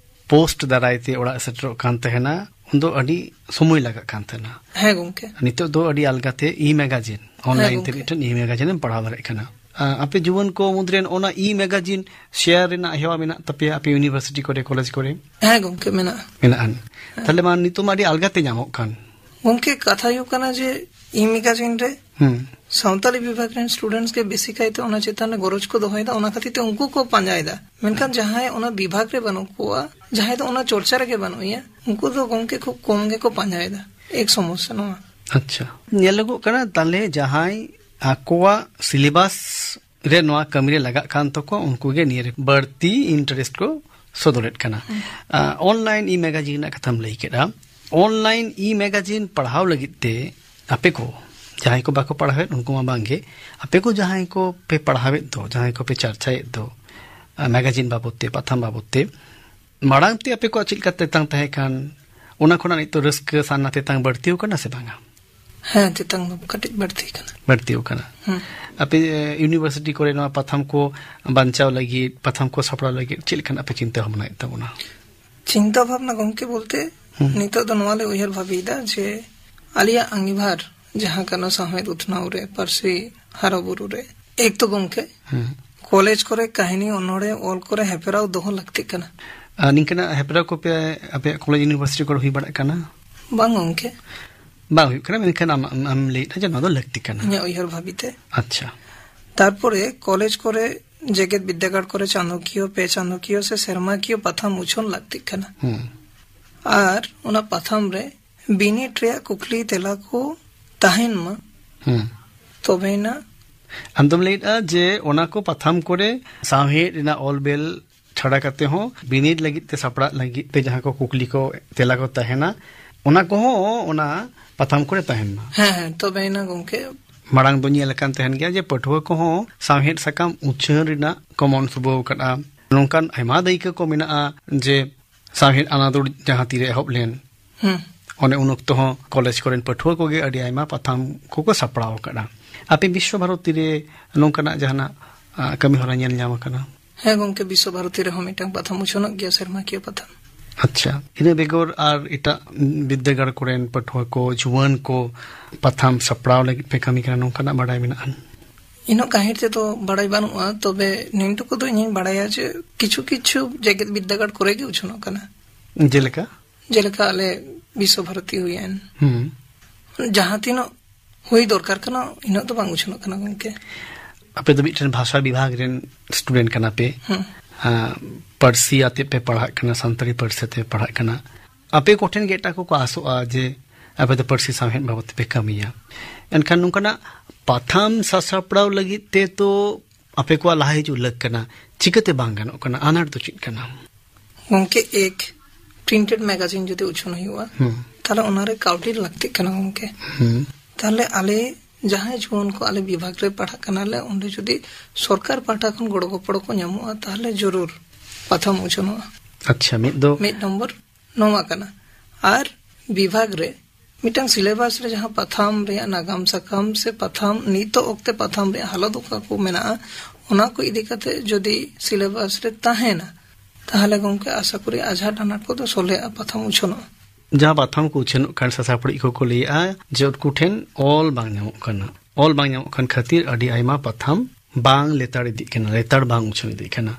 ᱯᱳᱥᱴ ᱫᱟᱨᱟᱭ ᱛᱮ ᱚᱲᱟᱜ ᱥᱮᱴᱮᱨᱚᱜ ᱠᱟᱱ ᱛᱟᱦᱮᱱᱟ, ᱩᱱᱫᱚ ᱟᱹᱰᱤ ᱥᱚᱢᱚᱭ ᱞᱟᱜᱟᱜ ᱠᱟᱱ ᱛᱟᱦᱮᱱᱟ᱾ ᱦᱮᱸ ᱜᱚᱢᱠᱮ᱾ ᱱᱤᱛᱚᱜ ᱫᱚ ᱟᱹᱰᱤ ᱟᱞᱜᱟᱛᱮ ᱤ ᱢᱮᱜᱟᱡᱤᱱ, ᱚᱱᱞᱟᱭᱤᱱ ᱛᱮ ᱜᱚᱢᱠᱮ᱾ ᱢᱤᱫᱴᱮᱱ ᱤ ᱢᱮᱜᱟᱡᱤᱱ ᱮᱢ ᱯᱟᱲᱦᱟᱣ ᱫᱟᱲᱮᱭᱟᱜ ᱠᱟᱱᱟ᱾ ᱟ, ᱟᱯᱮ ᱡᱩᱣᱟᱹᱱ ᱠᱚ ᱢᱩᱫᱽᱨᱮ ᱚᱱᱟ ᱤ ᱢᱮᱜᱟᱡᱤᱱ ᱥᱮᱭᱟᱨ ᱨᱮᱱᱟᱜ ᱦᱮᱣᱟ ᱢᱮᱱᱟᱜ ᱛᱟᱯᱮᱭᱟ ᱟᱯᱮ ᱤᱭᱩᱱᱤᱵᱷᱟᱨᱥᱤᱴᱤ ᱠᱚᱨᱮ, ᱠᱚᱞᱮᱡᱽ ᱠᱚᱨᱮ? ᱦᱮᱸ ᱜᱚᱢᱠᱮ, ᱢᱮᱱᱟᱜᱼᱟ᱾ ᱢᱮᱱᱟᱜᱼᱟ᱾ ᱛᱟᱦᱞᱮ ᱢᱟ ᱱᱤᱛᱚᱜ ᱢᱟ ᱟᱹᱰᱤ ᱟᱞᱜᱟᱛᱮ ᱧᱟᱢᱚᱜ ᱠᱟᱱ᱾ ᱜᱚᱢᱠᱮ, ᱠᱟᱛᱷᱟ ᱦᱩᱭᱩᱜ ᱠᱟᱱᱟ ᱡᱮ ᱤ ᱢᱮᱜᱟᱡᱤᱱ ᱨᱮ ᱦᱩᱸ᱾ ᱥᱟᱱᱛᱟᱲᱤ ᱵᱤᱵᱷᱟᱜᱽ ᱨᱮᱱ ᱥᱴᱩᱰᱮᱱᱴᱥ ᱜᱮ ᱵᱮᱥᱤ ᱠᱟᱭᱛᱮ ᱚᱱᱟ ᱪᱮᱛᱟᱱ ᱨᱮ ᱜᱚᱨᱚᱡᱽ ᱠᱚ ᱫᱚᱦᱚᱭᱮᱫᱟ, ᱚᱱᱟ ᱠᱷᱟᱹᱛᱤᱨ ᱛᱮ ᱩᱱᱠᱩ ᱠᱚ ᱯᱟᱸᱡᱟᱭᱮᱫᱟ᱾ ᱢᱮᱱᱠᱷᱟᱱ ᱡᱟᱦᱟᱸᱭ ᱚᱱᱟ ᱵᱤᱵᱷᱟᱜᱽ ᱨᱮ ᱵᱟᱹᱱᱩᱜ ᱠᱚᱣᱟ, ᱡᱟᱦᱟᱸᱭ ᱫᱚ ᱚᱱᱟ ᱪᱚᱨᱪᱟ ᱨᱮᱜᱮ ᱵᱟᱹᱱᱩᱜ ᱮᱭᱟ, ᱩᱱᱠᱩ ᱫᱚ ᱜᱚᱢᱠᱮ ᱠᱷᱩᱵ ᱠᱚᱢ ᱜᱮᱠᱚ ᱯᱟᱸᱡᱟᱭᱮᱫᱟ᱾ ᱮᱠ ᱥᱚᱢᱚᱥᱥᱟ ᱱᱚᱣᱟ᱾ ᱟᱪᱪᱷᱟ, ᱧᱮᱞᱚᱜᱚᱜ ᱠᱟᱱᱟ ᱛᱟᱦᱞᱮ ᱡᱟᱦᱟᱸᱭ ᱟᱠᱚᱣᱟᱜ ᱥᱤᱞᱮᱵᱟᱥ ᱨᱮ ᱱᱚᱣᱟ ᱠᱟᱹᱢᱤ ᱨᱮ ᱞᱟᱜᱟᱜ ᱠᱟᱱ ᱛᱟᱠᱚᱣᱟ, ᱩᱱᱠᱩ ᱜᱮ ᱱᱤᱭᱟᱹ ᱨᱮ ᱵᱟᱹᱲᱛᱤ ᱤᱱᱴᱟᱨᱮᱥᱴ ᱠᱚ ᱥᱚᱫᱚᱨᱮᱫ ᱠᱟᱱᱟ᱾ ᱦᱩᱸ᱾ ᱟ, ᱚᱱᱞᱟᱭᱤᱱ ᱤ ᱢᱮᱜᱟᱡᱤᱱ ᱨᱮᱱᱟᱜ ᱠᱟᱛᱷᱟᱢ ᱞᱟᱹᱭ ᱠᱮᱫᱟ᱾ ᱚᱱᱞᱟᱭᱤᱱ ᱤ ᱢᱮᱜᱟᱡᱤᱱ ᱯᱟᱲᱦᱟᱣ ᱞᱟᱹᱜᱤᱫ ᱛᱮ ᱟᱯᱮ ᱠᱚ, ᱡᱟᱦᱟᱸᱭ ᱠᱚ ᱵᱟᱠᱚ ᱯᱟᱲᱦᱟᱣᱮᱫ, ᱩᱱᱠᱩ ᱢᱟ ᱵᱟᱝᱜᱮ, ᱟᱯᱮ ᱠᱚ ᱡᱟᱦᱟᱸᱭ ᱠᱚ ᱯᱮ ᱯᱟᱲᱦᱟᱣᱮᱫ ᱫᱚ, ᱡᱟᱦᱟᱸᱭ ᱠᱚ ᱯᱮ ᱪᱟᱨᱪᱟᱭᱮᱫ ᱫᱚ, ᱟ, ᱢᱮᱜᱟᱡᱤᱱ ᱵᱟᱵᱚᱛ ᱛᱮ, ᱯᱟᱛᱷᱟᱢ ᱵᱟᱵᱚᱛ ᱛᱮ, ᱢᱟᱲᱟᱝ ᱛᱮ ᱟᱯᱮ ᱠᱚᱣᱟᱜ ᱪᱮᱫ ᱞᱮᱠᱟ ᱛᱮᱛᱟᱝ ᱛᱟᱦᱮᱸ ᱠᱟᱱ, ᱚᱱᱟ ᱠᱷᱚᱱᱟᱜ ᱱᱤᱛᱚᱜ ᱨᱟᱹᱥᱠᱟᱹ ᱥᱟᱨᱱᱟ ᱛᱮᱛᱟᱝ ᱵᱟᱹᱲᱛᱤ ᱟᱠᱟᱱᱟ ᱥᱮ ᱵᱟᱝᱟ? ᱦᱮᱸ, ᱛᱮᱛᱟᱝ ᱫᱚ ᱠᱟᱹᱴᱤᱡ ᱵᱟᱹᱲᱛᱤ ᱟᱠᱟᱱᱟ᱾ ᱵᱟᱹᱲᱛᱤ ᱟᱠᱟᱱᱟ᱾ ᱦᱩᱸ᱾ ᱟᱯᱮ, ᱮ, ᱤᱭᱩᱱᱤᱵᱷᱟᱨᱥᱤᱴᱤ ᱠᱚᱨᱮ ᱱᱚᱣᱟ ᱯᱟᱛᱷᱟᱢ ᱠᱚ ᱵᱟᱧᱪᱟᱣ ᱞᱟᱹᱜᱤᱫ, ᱯᱟᱛᱷᱟᱢ ᱠᱚ ᱥᱟᱯᱲᱟᱣ ᱞᱟᱹᱜᱤᱫ ᱪᱮᱫ ᱞᱮᱠᱟᱱᱟᱜ ᱯᱮ ᱪᱤᱱᱛᱟᱹ ᱵᱷᱟᱵᱽᱱᱟᱭᱮᱫ ᱛᱟᱵᱚᱱᱟ? ᱪᱤᱱᱛᱟ ᱵᱷᱟᱵᱽᱱᱟ ᱜᱚᱢᱠᱮ ᱵᱚᱞᱛᱮ, ᱦᱩᱸ᱾ ᱱᱤᱛᱚᱜ ᱫᱚ ᱱᱚᱣᱟ ᱞᱮ ᱩᱭᱦᱟᱹᱨ ᱵᱷᱟᱵᱤᱭᱮᱫᱟ ᱡᱮ ᱟᱞᱮᱭᱟᱜ ᱟᱸᱜᱤᱵᱷᱟᱨ ᱡᱟᱦᱟᱸ ᱠᱟᱱᱟ ᱥᱟᱶᱦᱮᱫ ᱩᱛᱷᱱᱟᱹᱣ ᱨᱮ, ᱯᱟᱹᱨᱥᱤ ᱦᱟᱨᱟ ᱵᱩᱨᱩ ᱨᱮ, ᱮᱠ ᱛᱚ ᱜᱚᱢᱠᱮ, ᱦᱩᱸ᱾ ᱠᱚᱞᱮᱡᱽ ᱠᱚᱨᱮ ᱠᱟᱹᱦᱱᱤ ᱚᱱᱚᱬᱦᱮ ᱚᱞ ᱠᱚᱨᱮ ᱦᱮᱯᱨᱟᱣ ᱫᱚᱦᱚ ᱞᱟᱹᱠᱛᱤᱜ ᱠᱟᱱᱟ᱾ ᱟᱨ ᱱᱤᱝᱠᱟᱹᱱᱟᱜ ᱦᱮᱯᱨᱟᱣ ᱠᱚᱯᱮ ᱟᱯᱮᱭᱟᱜ ᱠᱚᱞᱮᱡᱽ ᱤᱭᱩᱱᱤᱵᱷᱟᱨᱥᱤᱴᱤ ᱠᱚᱨᱮ ᱦᱩᱭ ᱵᱟᱲᱟᱜ ᱠᱟᱱᱟ? ᱵᱟᱝ ᱜᱚᱢᱠᱮ᱾ ᱵᱟᱝ ᱦᱩᱭᱩᱜ ᱠᱟᱱᱟ, ᱢᱮᱱᱠᱷᱟᱱ ᱟᱢ, ᱟᱢ, ᱟᱢᱮᱢ ᱞᱟᱹᱭᱮᱫᱼᱟ ᱡᱮ ᱱᱚᱣᱟ ᱫᱚ ᱞᱟᱹᱠᱛᱤ ᱠᱟᱱᱟ᱾ ᱤᱧᱟᱹᱜ ᱩᱭᱦᱟᱹᱨ ᱵᱷᱟᱵᱤ ᱛᱮ᱾ ᱟᱪᱪᱷᱟ᱾ ᱛᱟᱨᱯᱚᱨᱮ ᱠᱚᱞᱮᱡᱽ ᱠᱚᱨᱮ, ᱡᱮᱜᱮᱛ ᱵᱤᱨᱫᱟᱹᱜᱟᱲ ᱠᱚᱨᱮ ᱪᱟᱸᱫᱚᱠᱤᱭᱟᱹ, ᱯᱮ ᱪᱟᱸᱫᱚᱠᱤᱭᱟᱹ ᱥᱮ ᱥᱮᱨᱢᱟᱠᱤᱭᱟᱹ ᱯᱟᱛᱷᱟᱢ ᱩᱪᱷᱟᱹᱱ ᱞᱟᱹᱠᱛᱤᱜ ᱠᱟᱱᱟ᱾ ᱦᱩᱸ᱾ ᱟᱨ ᱚᱱᱟ ᱯᱟᱛᱷᱟᱢ ᱨᱮ ᱵᱤᱱᱤᱰ ᱨᱮᱭᱟᱜ ᱠᱩᱠᱞᱤ ᱛᱮᱞᱟ ᱠᱚ ᱛᱟᱦᱮᱱ ᱢᱟ᱾ ᱦᱩᱸ᱾ ᱛᱚᱵᱮᱭᱮᱱᱟ᱾ ᱟᱢ ᱫᱚᱢ ᱞᱟᱹᱭᱮᱫᱼᱟ ᱡᱮ ᱚᱱᱟ ᱠᱚ ᱯᱟᱛᱷᱟᱢ ᱠᱚᱨᱮ ᱥᱟᱶᱦᱮᱫ ᱨᱮᱱᱟᱜ ᱚᱞ ᱵᱮᱞ ᱪᱷᱟᱰᱟ ᱠᱟᱛᱮ ᱦᱚᱸ ᱵᱤᱱᱤᱰ ᱞᱟᱹᱜᱤᱫ ᱛᱮ ᱥᱟᱯᱲᱟᱜ ᱞᱟᱹᱜᱤᱫ ᱛᱮ ᱡᱟᱦᱟᱸ ᱠᱚ ᱠᱩᱠᱞᱤ ᱠᱚ ᱛᱮᱞᱟ ᱠᱚ ᱛᱟᱦᱮᱱᱟ, ᱚᱱᱟ ᱠᱚᱦᱚᱸ ᱚᱱᱟ ᱯᱟᱛᱷᱟᱢ ᱠᱚᱨᱮ ᱛᱟᱦᱮᱱ ᱢᱟ᱾ ᱦᱮᱸ, ᱦᱮᱸ, ᱛᱚᱵᱮᱭᱮᱱᱟ ᱜᱚᱢᱠᱮ᱾ ᱢᱟᱲᱟᱝ ᱫᱚ ᱧᱮᱞ ᱟᱠᱟᱱ ᱛᱟᱦᱮᱱ ᱜᱮᱭᱟ ᱡᱮ ᱯᱟᱹᱴᱷᱩᱣᱟᱹ ᱠᱚᱦᱚᱸ ᱥᱟᱶᱦᱮᱫ ᱥᱟᱠᱟᱢ ᱩᱪᱷᱟᱹᱱ ᱨᱮᱱᱟᱜ ᱠᱚ ᱢᱚᱱ ᱥᱩᱵᱟᱹᱣ ᱟᱠᱟᱫᱼᱟ᱾ ᱱᱚᱝᱠᱟᱱ ᱟᱭᱢᱟ ᱫᱟᱹᱭᱠᱟᱹ ᱠᱚ ᱢᱮᱱᱟᱜᱼᱟ ᱡᱮ ᱥᱟᱶᱦᱮᱫ ᱟᱱᱟᱫᱩᱲ ᱡᱟᱦᱟᱸ ᱛᱤᱨᱮ ᱮᱦᱚᱵ ᱞᱮᱱ, ᱦᱩᱸ᱾ ᱚᱱᱮ ᱩᱱ ᱚᱠᱛᱚ ᱦᱚᱸ ᱠᱚᱞᱮᱡᱽ ᱠᱚᱨᱮᱱ ᱯᱟᱹᱴᱷᱩᱣᱟᱹ ᱠᱚᱜᱮ ᱟᱹᱰᱤ ᱟᱭᱢᱟ ᱯᱟᱛᱷᱟᱢ ᱠᱚᱠᱚ ᱥᱟᱯᱲᱟᱣ ᱟᱠᱟᱫᱼᱟ᱾ ᱟᱯᱮ ᱵᱤᱥᱥᱚ ᱵᱷᱟᱨᱚᱛᱤ ᱨᱮ ᱱᱚᱝᱠᱟᱱᱟᱜ ᱡᱟᱦᱟᱱᱟᱜ, ᱟ, ᱠᱟᱹᱢᱤ ᱦᱚᱨᱟ ᱧᱮᱞ ᱧᱟᱢ ᱟᱠᱟᱱᱟ? ᱦᱮᱸ ᱜᱚᱢᱠᱮ, ᱵᱤᱥᱥᱚ ᱵᱷᱟᱨᱚᱛᱤ ᱨᱮᱦᱚᱸ ᱢᱤᱫᱴᱟᱝ ᱯᱟᱛᱷᱟᱢ ᱩᱪᱷᱟᱹᱱᱚᱜ ᱜᱮᱭᱟ, ᱥᱮᱨᱢᱟᱠᱤᱭᱟᱹ ᱯᱟᱛᱷᱟᱢ᱾ ᱟᱪᱪᱷᱟ, ᱤᱱᱟᱹ ᱵᱮᱜᱚᱨ ᱟᱨ ᱮᱴᱟᱜ ᱵᱤᱨᱫᱟᱹᱜᱟᱲ ᱠᱚᱨᱮᱱ ᱯᱟᱹᱴᱷᱩᱣᱟᱹ ᱠᱚ, ᱡᱩᱣᱟᱹᱱ ᱠᱚ ᱯᱟᱛᱷᱟᱢ ᱥᱟᱯᱲᱟᱣ ᱞᱟᱹᱜᱤᱫ ᱯᱮ ᱠᱟᱹᱢᱤ ᱠᱟᱱᱟ, ᱱᱚᱝᱠᱟᱱᱟᱜ ᱵᱟᱰᱟᱭ ᱢᱮᱱᱟᱜᱼᱟ? ᱤᱱᱟᱹᱜ ᱜᱟᱹᱦᱤᱨ ᱛᱮᱫᱚ ᱵᱟᱲᱟᱭ ᱵᱟᱹᱱᱩᱜᱼᱟ, ᱛᱚᱵᱮ ᱱᱤᱱᱴᱩᱠᱩ ᱫᱚ ᱤᱧᱤᱧ ᱵᱟᱲᱟᱭᱟ ᱡᱮ ᱠᱤᱪᱷᱩ ᱠᱤᱪᱷᱩ ᱡᱮᱜᱮᱛ ᱵᱤᱨᱫᱟᱹᱜᱟᱲ ᱠᱚᱨᱮ ᱜᱮ ᱩᱪᱷᱟᱹᱱᱚᱜ ᱠᱟᱱᱟ᱾ ᱡᱮᱞᱮᱠᱟ? ᱡᱮᱞᱮᱠᱟ ᱟᱞᱮ ᱵᱤᱥᱥᱚ ᱵᱷᱟᱨᱚᱛᱤ ᱦᱩᱭᱮᱱ, ᱦᱩᱸ᱾ ᱡᱟᱦᱟᱸ ᱛᱤᱱᱟᱹᱜ ᱦᱩᱭ ᱫᱚᱨᱠᱟᱨ ᱠᱟᱱᱟ, ᱤᱱᱟᱹᱜ ᱫᱚ ᱵᱟᱝ ᱩᱪᱷᱟᱹᱱᱚᱜ ᱠᱟᱱᱟ ᱜᱚᱢᱠᱮ᱾ ᱟᱯᱮ ᱫᱚ ᱢᱤᱫᱴᱮᱱ ᱵᱷᱟᱥᱟ ᱵᱤᱵᱷᱟᱜᱽ ᱨᱮᱱ ᱥᱴᱩᱰᱮᱱᱴ ᱠᱟᱱᱟ ᱯᱮ᱾ ᱦᱩᱸ᱾ ᱟᱸ, ᱯᱟᱹᱨᱥᱤ ᱟᱛᱮ ᱯᱮ ᱯᱟᱲᱦᱟᱜ ᱠᱟᱱᱟ, ᱥᱟᱱᱛᱟᱲᱤ ᱯᱟᱹᱨᱥᱤ ᱟᱛᱮ ᱯᱮ ᱯᱟᱲᱦᱟᱜ ᱠᱟᱱᱟ᱾ ᱟᱯᱮ ᱠᱚᱴᱷᱮᱱ ᱜᱮ ᱮᱴᱟᱜ ᱠᱚᱠᱚ ᱟᱥᱚᱜᱼᱟ ᱡᱮ ᱟᱯᱮ ᱫᱚ ᱯᱟᱹᱨᱥᱤ ᱥᱟᱶᱦᱮᱫ ᱵᱟᱵᱚᱫ ᱛᱮᱯᱮ ᱠᱟᱹᱢᱤᱭᱟ᱾ ᱮᱱᱠᱷᱟᱱ ᱱᱚᱝᱠᱟᱱᱟᱜ ᱯᱟᱛᱷᱟᱢ ᱥᱟᱥᱟᱯᱲᱟᱣ ᱞᱟᱹᱜᱤᱫ ᱛᱮ ᱛᱚ ᱟᱯᱮ ᱠᱚᱣᱟᱜ ᱞᱟᱦᱟ ᱦᱤᱡᱩᱜ ᱞᱟᱹᱠ ᱠᱟᱱᱟ, ᱪᱤᱠᱟᱹᱛᱮ ᱵᱟᱝ ᱜᱟᱱᱚᱜ ᱠᱟᱱᱟ? ᱟᱱᱟᱴ ᱫᱚ ᱪᱮᱫ ᱠᱟᱱᱟ? ᱜᱚᱢᱠᱮ, ᱮᱠ, ᱯᱨᱤᱱᱴᱮᱰ ᱢᱮᱜᱟᱡᱤᱱ ᱡᱩᱫᱤ ᱩᱪᱷᱟᱹᱱ ᱦᱩᱭᱩᱜᱼᱟ, ᱦᱩᱸ᱾ ᱛᱟᱦᱞᱮ ᱚᱱᱟᱨᱮ ᱠᱟᱹᱣᱰᱤ ᱞᱟᱹᱠᱛᱤᱜ ᱠᱟᱱᱟ ᱜᱚᱢᱠᱮ᱾ ᱦᱩᱸ᱾ ᱛᱟᱦᱞᱮ ᱟᱞᱮ ᱡᱟᱦᱟᱸᱭ ᱡᱩᱣᱟᱹᱱ ᱠᱚ ᱟᱞᱮ ᱵᱤᱵᱷᱟᱜᱽ ᱨᱮ ᱯᱟᱲᱦᱟᱜ ᱠᱟᱱᱟᱞᱮ, ᱚᱸᱰᱮ ᱡᱩᱫᱤ ᱥᱚᱨᱠᱟᱨ ᱯᱟᱦᱴᱟ ᱠᱷᱚᱱ ᱜᱚᱲᱚ ᱜᱚᱯᱚᱲᱚ ᱠᱚ ᱧᱟᱢᱚᱜᱼᱟ, ᱛᱟᱦᱞᱮ ᱡᱚᱨᱩᱨ ᱯᱟᱛᱷᱟᱢ ᱩᱪᱷᱟᱹᱱᱚᱜᱼᱟ᱾ ᱟᱪᱪᱷᱟ, ᱢᱤᱫ ᱫᱚ ᱢᱤᱫ ᱱᱚᱢᱵᱚᱨ ᱱᱚᱣᱟ ᱠᱟᱱᱟ᱾ ᱟᱨ ᱵᱤᱵᱷᱟᱜᱽ ᱨᱮ ᱢᱤᱫᱴᱟᱝ ᱥᱤᱞᱮᱵᱟᱥ ᱨᱮ ᱡᱟᱦᱟᱸ ᱯᱟᱛᱷᱟᱢ ᱨᱮᱭᱟᱜ ᱱᱟᱜᱟᱢ ᱥᱟᱠᱟᱢ ᱥᱮ ᱯᱟᱛᱷᱟᱢ ᱱᱤᱛᱚᱜ ᱚᱠᱛᱮ ᱯᱟᱛᱷᱟᱢ ᱨᱮᱭᱟᱜ ᱦᱟᱞᱚᱛ ᱚᱠᱟ ᱠᱚ ᱢᱮᱱᱟᱜᱼᱟ, ᱚᱱᱟ ᱠᱚ ᱤᱫᱤ ᱠᱟᱛᱮ ᱡᱩᱫᱤ ᱥᱤᱞᱮᱵᱟᱥ ᱨᱮ ᱛᱟᱦᱮᱱᱟ, ᱛᱟᱦᱚᱞᱮ ᱜᱚᱢᱠᱮ ᱟᱥᱟ ᱠᱚᱨᱤ ᱟᱡᱷᱟᱴ ᱟᱱᱟᱴ ᱠᱚᱫᱚ ᱥᱚᱞᱦᱮᱜᱼᱟ, ᱯᱟᱛᱷᱟᱢ ᱩᱪᱷᱟᱹᱱᱚᱜᱼᱟ᱾ ᱡᱟᱦᱟᱸ ᱯᱟᱛᱷᱟᱢ ᱠᱚ ᱩᱪᱷᱟᱹᱱᱚᱜ ᱠᱟᱱ, ᱥᱟᱥᱟᱯᱲᱤᱡ ᱠᱚᱠᱚ ᱞᱟᱹᱭᱮᱜᱼᱟ ᱡᱮ ᱩᱱᱠᱩ ᱴᱷᱮᱱ ᱚᱞ ᱵᱟᱝ ᱧᱟᱢᱚᱜ ᱠᱟᱱᱟ᱾ ᱚᱞ ᱵᱟᱝ ᱧᱟᱢᱚᱜ ᱠᱟᱱ ᱠᱷᱟᱹᱛᱤᱨ ᱟᱹᱰᱤ ᱟᱭᱢᱟ ᱯᱟᱛᱷᱟᱢ ᱵᱟᱝ ᱞᱮᱛᱟᱲ ᱤᱫᱤᱜ ᱠᱟᱱᱟ, ᱞᱮᱛᱟᱲ ᱵᱟᱝ ᱩᱪᱷᱟᱹᱱ ᱤᱫᱤᱜ ᱠᱟᱱᱟ᱾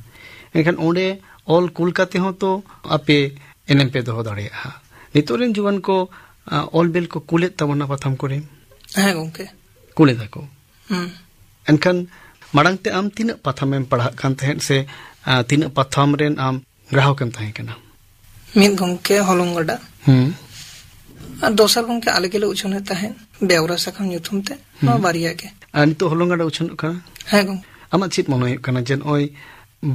ᱮᱱᱠᱷᱟᱱ ᱚᱸᱰᱮ ᱚᱞ ᱠᱩᱞ ᱠᱟᱛᱮ ᱦᱚᱸ ᱛᱚ ᱟᱯᱮ ᱮᱱᱮᱢ ᱯᱮ ᱫᱚᱦᱚ ᱫᱟᱲᱮᱭᱟᱜᱼᱟ᱾ ᱱᱤᱛᱚᱜ ᱨᱮᱱ ᱡᱩᱣᱟᱹᱱ ᱠᱚ, ᱟ, ᱚᱞ ᱵᱮᱞ ᱠᱚ ᱠᱩᱞᱮᱫ ᱛᱟᱵᱚᱱᱟ ᱯᱟᱛᱷᱟᱢ ᱠᱚᱨᱮ? ᱦᱮᱸ ᱜᱚᱢᱠᱮ᱾ ᱠᱩᱞᱮᱫᱟ ᱠᱚ᱾ ᱦᱩᱸ᱾ ᱮᱱᱠᱷᱟᱱ ᱢᱟᱲᱟᱝ ᱛᱮ ᱟᱢ ᱛᱤᱱᱟᱹᱜ ᱯᱟᱛᱷᱟᱢᱮᱢ ᱯᱟᱲᱦᱟᱜ ᱠᱟᱱ ᱛᱟᱦᱮᱸᱫ ᱥᱮ, ᱟ, ᱛᱤᱱᱟᱹᱜ ᱯᱟᱛᱷᱟᱢ ᱨᱮᱱ ᱟᱢ ᱜᱨᱟᱦᱚᱠᱮᱢ ᱛᱟᱦᱮᱸ ᱠᱟᱱᱟ? ᱢᱤᱫ ᱜᱚᱢᱠᱮ ᱦᱚᱞᱚᱝ ᱜᱟᱰᱟ᱾ ᱦᱩᱸ᱾ ᱟᱨ ᱫᱚᱥᱟᱨ ᱜᱚᱢᱠᱮ ᱟᱞᱮ ᱜᱮᱞᱮ ᱩᱪᱷᱟᱹᱱᱮᱫ ᱛᱟᱦᱮᱸᱫ ᱵᱮᱣᱨᱟ ᱥᱟᱠᱟᱢ ᱧᱩᱛᱩᱢ ᱛᱮ, ᱱᱚᱣᱟ ᱦᱩᱸ᱾ ᱵᱟᱨᱭᱟ ᱜᱮ᱾ ᱟᱨ ᱱᱤᱛᱚᱜ ᱦᱚᱞᱚᱝ ᱜᱟᱰᱟ ᱩᱪᱷᱟᱹᱱᱚᱜ ᱠᱟᱱᱟ? ᱦᱮᱸ ᱜᱚᱢᱠᱮ᱾ ᱟᱢᱟᱜ ᱪᱮᱫ ᱢᱚᱱᱮ ᱦᱩᱭᱩᱜ ᱠᱟᱱᱟ ᱡᱮ ᱱᱚᱜᱼᱚᱭ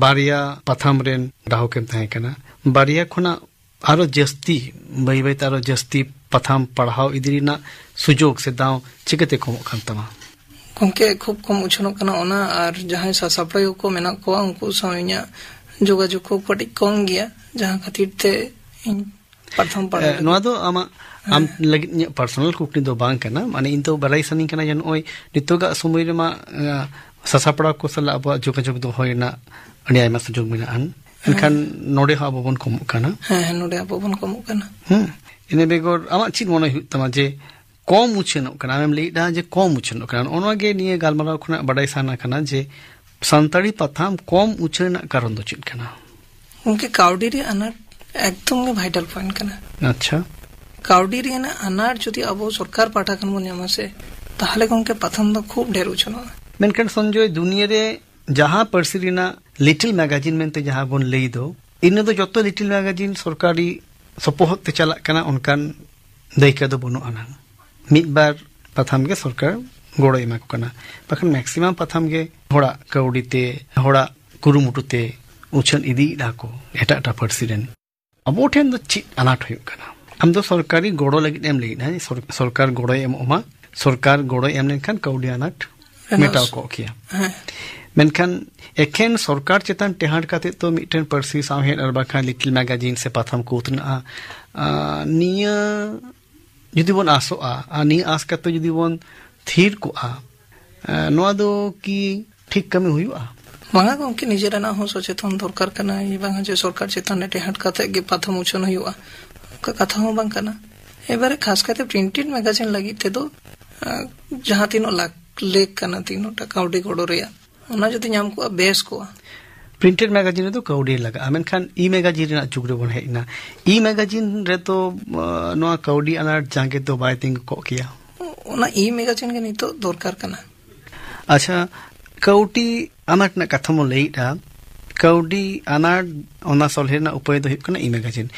ᱵᱟᱨᱭᱟ ᱯᱟᱛᱷᱟᱢ ᱨᱮᱱ ᱜᱨᱟᱦᱚᱠᱮᱢ ᱛᱟᱦᱮᱸ ᱠᱟᱱᱟ, ᱵᱟᱨᱭᱟ ᱠᱷᱚᱱᱟᱜ ᱟᱨᱚ ᱡᱟᱹᱥᱛᱤ, ᱵᱟᱹᱭ ᱵᱟᱹᱭᱛᱮ ᱟᱨᱚ ᱡᱟᱹᱥᱛᱤ ᱯᱟᱛᱷᱟᱢ ᱯᱟᱲᱦᱟᱣ ᱤᱫᱤ ᱨᱮᱱᱟᱜ ᱥᱩᱡᱳᱜᱽ ᱥᱮ ᱫᱟᱣ ᱪᱤᱠᱟᱹᱛᱮ ᱠᱚᱢᱚᱜ ᱠᱟᱱ ᱛᱟᱢᱟ? ᱜᱚᱢᱠᱮ, ᱠᱷᱩᱵ ᱠᱚᱢ ᱩᱪᱷᱟᱹᱱᱚᱜ ᱠᱟᱱᱟ ᱚᱱᱟ, ᱟᱨ ᱡᱟᱦᱟᱸᱭ ᱥᱟᱥᱟᱯᱲᱟᱣᱤᱭᱟᱹ ᱠᱚ ᱢᱮᱱᱟᱜ ᱠᱚᱣᱟ, ᱩᱱᱠᱩ ᱥᱟᱶ ᱤᱧᱟᱹᱜ ᱡᱳᱜᱟᱡᱳᱜᱽ ᱠᱚ ᱠᱟᱹᱴᱤᱡ ᱠᱚᱢ ᱜᱮᱭᱟ, ᱡᱟᱦᱟᱸ ᱠᱷᱟᱹᱛᱤᱨ ᱛᱮ ᱤᱧ ᱯᱟᱛᱷᱟᱢ ᱯᱟᱲᱦᱟᱣ ᱮ, ᱞᱟᱹᱜᱤᱫ᱾ ᱱᱚᱣᱟ ᱫᱚ ᱟᱢᱟᱜ, ᱟᱢ ᱦᱮᱸ᱾ ᱞᱟᱹᱜᱤᱫ ᱤᱧᱟᱹᱜ ᱯᱟᱨᱥᱚᱱᱟᱞ ᱠᱩᱠᱞᱤ ᱫᱚ ᱵᱟᱝ ᱠᱟᱱᱟ᱾ ᱢᱟᱱᱮ, ᱤᱧ ᱫᱚ ᱵᱟᱲᱟᱭ ᱥᱟᱱᱟᱧ ᱠᱟᱱᱟ ᱡᱮ ᱱᱚᱜᱼᱚᱭ ᱱᱤᱛᱚᱜᱟᱜ ᱥᱚᱢᱚᱭ ᱨᱮᱢᱟ, ᱮ, ᱥᱟᱥᱟᱯᱲᱟᱣ ᱠᱚ ᱥᱟᱞᱟᱜ ᱟᱵᱚᱣᱟᱜ ᱡᱳᱜᱟᱡᱳᱜᱽ ᱫᱚᱦᱚᱭ ᱨᱮᱱᱟᱜ ᱟᱹᱰᱤ ᱟᱭᱢᱟ ᱥᱩᱡᱳᱜᱽ ᱢᱮᱱᱟᱜᱼᱟ᱾ ᱢᱮᱱᱠᱷᱟᱱ ᱦᱮᱸ᱾ ᱱᱚᱰᱮ ᱦᱚᱸ ᱟᱵᱚ ᱵᱚᱱ ᱠᱚᱢᱚᱜ ᱠᱟᱱᱟ᱾ ᱦᱮᱸ, ᱦᱮᱸ, ᱱᱚᱰᱮ ᱟᱵᱚ ᱵᱚᱱ ᱠᱚᱢᱚᱜ ᱠᱟᱱᱟ᱾ ᱦᱮᱸ᱾ ᱤᱱᱟᱹ ᱵᱮᱜᱚᱨ ᱟᱢᱟᱜ ᱪᱮᱫ ᱢᱚᱱᱮ ᱦᱩᱭᱩᱜ ᱛᱟᱢᱟ ᱡᱮ ᱠᱚᱢ ᱩᱪᱷᱟᱹᱱᱚᱜ ᱠᱟᱱᱟ? ᱟᱢᱮᱢ ᱞᱟᱹᱭᱮᱫᱟ ᱡᱮ ᱠᱚᱢ ᱩᱪᱷᱟᱹᱱᱚᱜ ᱠᱟᱱᱟ᱾ ᱱᱚᱜᱼᱚ ᱱᱚᱣᱟ ᱜᱮ ᱱᱤᱭᱟᱹ ᱜᱟᱞᱢᱟᱨᱟᱣ ᱠᱷᱚᱱᱟᱜ ᱵᱟᱰᱟᱭ ᱥᱟᱱᱟ ᱠᱟᱱᱟ ᱡᱮ ᱥᱟᱱᱛᱟᱲᱤ ᱯᱟᱛᱷᱟᱢ ᱠᱚᱢ ᱩᱪᱷᱟᱹᱱ ᱨᱮᱱᱟᱜ ᱠᱟᱨᱚᱱ ᱫᱚ ᱪᱮᱫ ᱠᱟᱱᱟ? ᱜᱚᱢᱠᱮ, ᱠᱟᱹᱣᱰᱤ ᱨᱮᱭᱟᱜ ᱟᱱᱟᱴ ᱮᱠᱫᱚᱢ ᱜᱮ ᱵᱷᱟᱭᱴᱟᱞ ᱯᱚᱭᱮᱱᱴ ᱠᱟᱱᱟ᱾ ᱟᱪᱪᱷᱟ᱾ ᱠᱟᱹᱣᱰᱤ ᱨᱮᱭᱟᱜ ᱟᱱᱟᱴ ᱡᱩᱫᱤ ᱟᱵᱚ ᱥᱚᱨᱠᱟᱨ ᱯᱟᱦᱴᱟ ᱠᱷᱚᱱ ᱵᱚᱱ ᱧᱟᱢᱟ ᱥᱮ, ᱛᱟᱦᱚᱞᱮ ᱜᱚᱢᱠᱮ, ᱯᱟᱛᱷᱟᱢ ᱫᱚ ᱠᱷᱩᱵ ᱰᱷᱮᱨ ᱩᱪᱷᱟᱹᱱᱚᱜᱼᱟ᱾ ᱢᱮᱱᱠᱷᱟᱱ ᱥᱚᱧᱡᱚᱭ, ᱫᱩᱱᱤᱭᱟᱹ ᱨᱮ ᱡᱟᱦᱟᱸ ᱯᱟᱹᱨᱥᱤ ᱨᱮᱱᱟᱜ ᱞᱤᱴᱤᱞ ᱢᱮᱜᱟᱡᱤᱱ ᱢᱮᱱᱛᱮ ᱡᱟᱦᱟᱸ ᱵᱚᱱ ᱞᱟᱹᱭ ᱫᱚ, ᱤᱱᱟᱹ ᱫᱚ ᱡᱚᱛᱚ ᱞᱤᱴᱤᱞ ᱢᱮᱜᱟᱡᱤᱱ ᱥᱚᱨᱠᱟᱨᱤ ᱥᱚᱯᱚᱦᱚᱫ ᱛᱮ ᱪᱟᱞᱟᱜ ᱠᱟᱱᱟ, ᱚᱱᱠᱟᱱ ᱫᱟᱹᱭᱠᱟᱹ ᱫᱚ ᱵᱟᱹᱱᱩᱜ ᱟᱱᱟᱝ᱾ ᱢᱤᱫ ᱵᱟᱨ ᱯᱟᱛᱷᱟᱢ ᱜᱮ ᱥᱚᱨᱠᱟᱨ ᱜᱚᱲᱚᱭ ᱮᱢᱟ ᱠᱚ ᱠᱟᱱᱟ, ᱵᱟᱠᱷᱟᱱ ᱢᱮᱠᱥᱤᱢᱟᱢ ᱯᱟᱛᱷᱟᱢ ᱜᱮ ᱦᱚᱲᱟᱜ ᱠᱟᱹᱣᱰᱤ ᱛᱮ, ᱦᱚᱲᱟᱜ ᱠᱩᱨᱩᱢᱩᱴᱩ ᱛᱮ ᱩᱪᱷᱟᱹᱱ ᱤᱫᱤᱭᱮᱫᱟ ᱠᱚ ᱮᱴᱟᱜ ᱮᱴᱟᱜ ᱯᱟᱹᱨᱥᱤ ᱨᱮᱱ᱾ ᱟᱵᱚ ᱴᱷᱮᱱ ᱫᱚ ᱪᱮᱫ ᱟᱱᱟᱴ ᱦᱩᱭᱩᱜ ᱠᱟᱱᱟ? ᱟᱢ ᱫᱚ ᱥᱚᱨᱠᱟᱨᱤ ᱜᱚᱲᱚ ᱞᱟᱹᱜᱤᱫ ᱮᱢ ᱞᱟᱹᱭᱮᱫᱟ, ᱥᱚᱨ-, ᱥᱚᱨᱠᱟᱨ ᱜᱚᱲᱚᱭ ᱮᱢᱚᱜ ᱢᱟ, ᱥᱚᱨᱠᱟᱨ ᱜᱚᱲᱚᱭ ᱮᱢ ᱞᱮᱱᱠᱷᱟᱱ ᱠᱟᱹᱣᱰᱤ ᱟᱱᱟᱴ ᱨᱮᱱᱟᱜ ᱢᱮᱴᱟᱣ ᱠᱚᱜ ᱠᱮᱭᱟ᱾ ᱦᱮᱸ᱾ ᱢᱮᱱᱠᱷᱟᱱ ᱮᱠᱷᱮᱱ ᱥᱚᱨᱠᱟᱨ ᱪᱮᱛᱟᱱ ᱴᱮᱦᱟᱸᱰ ᱠᱟᱛᱮ ᱛᱚ ᱢᱤᱫᱴᱮᱱ ᱯᱟᱹᱨᱥᱤ ᱥᱟᱶᱦᱮᱫ ᱟᱨ ᱵᱟᱝᱠᱷᱟᱱ ᱞᱤᱴᱤᱞ ᱢᱮᱜᱟᱡᱤᱱ ᱥᱮ ᱯᱟᱛᱷᱟᱢ ᱠᱚ ᱩᱛᱱᱟᱹᱜᱼᱟ᱾ ᱟᱸ, ᱱᱤᱭᱟᱹ ᱡᱩᱫᱤ ᱵᱚᱱ ᱟᱥᱚᱜᱼᱟ ᱟᱨ ᱱᱤᱭᱟᱹ ᱟᱥ ᱠᱟᱛᱮ ᱡᱩᱫᱤ ᱵᱚᱱ ᱛᱷᱤᱨ ᱠᱚᱜᱼᱟ, ᱟᱸ, ᱱᱚᱣᱟ ᱫᱚ ᱠᱤ ᱴᱷᱤᱠ ᱠᱟᱹᱢᱤ ᱦᱩᱭᱩᱜᱼᱟ? ᱵᱟᱝᱟ ᱜᱚᱢᱠᱮ, ᱱᱤᱡᱮᱨᱟᱜ ᱦᱚᱸ ᱥᱚᱪᱮᱛᱚᱱ ᱫᱚᱨᱠᱟᱨ ᱠᱟᱱᱟ᱾ ᱵᱟᱝᱟ ᱡᱮ ᱥᱚᱨᱠᱟᱨ ᱪᱮᱛᱟᱱ ᱨᱮ ᱴᱮᱦᱟᱸᱰ ᱠᱟᱛᱮ ᱜᱮ ᱯᱟᱛᱷᱟᱢ ᱩᱪᱷᱟᱹᱱ ᱦᱩᱭᱩᱜᱼᱟ, ᱚᱱᱠᱟ ᱠᱟᱛᱷᱟ ᱦᱚᱸ ᱵᱟᱝ ᱠᱟᱱᱟ᱾ ᱮᱵᱟᱨᱮ ᱠᱷᱟᱥ ᱠᱟᱛᱮ ᱯᱨᱤᱱᱴᱮᱰ ᱢᱮᱜᱟᱡᱤᱱ ᱞᱟᱹᱜᱤᱫ ᱛᱮᱫᱚ, ᱟᱸ, ᱡᱟᱦᱟᱸ ᱛᱤᱱᱟᱹᱜ ᱞᱟᱠ, ᱞᱮᱠ ᱠᱟᱱᱟ, ᱛᱤᱱᱟᱹᱜ ᱴᱟ ᱠᱟᱹᱣᱰᱤ ᱜᱚᱲᱚ ᱨᱮᱭᱟᱜ, ᱚᱱᱟ ᱡᱩᱫᱤ ᱧᱟᱢ ᱠᱚᱜᱼᱟ, ᱵᱮᱥ ᱠᱚᱜᱼᱟ᱾ ᱯᱨᱤᱱᱴᱮᱰ ᱢᱮᱜᱟᱡᱤᱱ ᱨᱮᱫᱚ ᱠᱟᱹᱣᱰᱤ ᱞᱟᱜᱟᱜᱼᱟ, ᱢᱮᱱᱠᱷᱟᱱ ᱤ ᱢᱮᱜᱟᱡᱤᱱ ᱨᱮᱱᱟᱜ ᱡᱩᱜᱽ ᱨᱮᱵᱚᱱ ᱦᱮᱡ ᱮᱱᱟ᱾ ᱤ ᱢᱮᱜᱟᱡᱤᱱ ᱨᱮᱫᱚ, ᱟᱸ, ᱱᱚᱣᱟ ᱠᱟᱹᱣᱰᱤ ᱟᱱᱟᱴ ᱡᱟᱸᱜᱮ ᱫᱚ ᱵᱟᱭ ᱛᱤᱸᱜᱩ ᱠᱚᱜ ᱠᱮᱭᱟ᱾ ᱚᱱᱟ ᱤ ᱢᱮᱜᱟᱡᱤᱱ ᱜᱮ ᱱᱤᱛᱚᱜ ᱫᱚᱨᱠᱟᱨ ᱠᱟᱱᱟ᱾ ᱟᱪᱪᱷᱟ, ᱠᱟᱹᱣᱰᱤ ᱟᱱᱟᱴ ᱨᱮᱱᱟᱜ ᱠᱟᱛᱷᱟ ᱵᱚᱱ ᱞᱟᱹᱭᱮᱫᱼᱟ᱾ ᱠᱟᱹᱣᱰᱤ ᱟᱱᱟᱴ, ᱚᱱᱟ ᱥᱚᱞᱦᱮ ᱨᱮᱱᱟᱜ ᱩᱯᱟᱹᱭ ᱫᱚ ᱦᱩᱭᱩᱜ ᱠᱟᱱᱟ ᱤ ᱢᱮᱜᱟᱡᱤᱱ᱾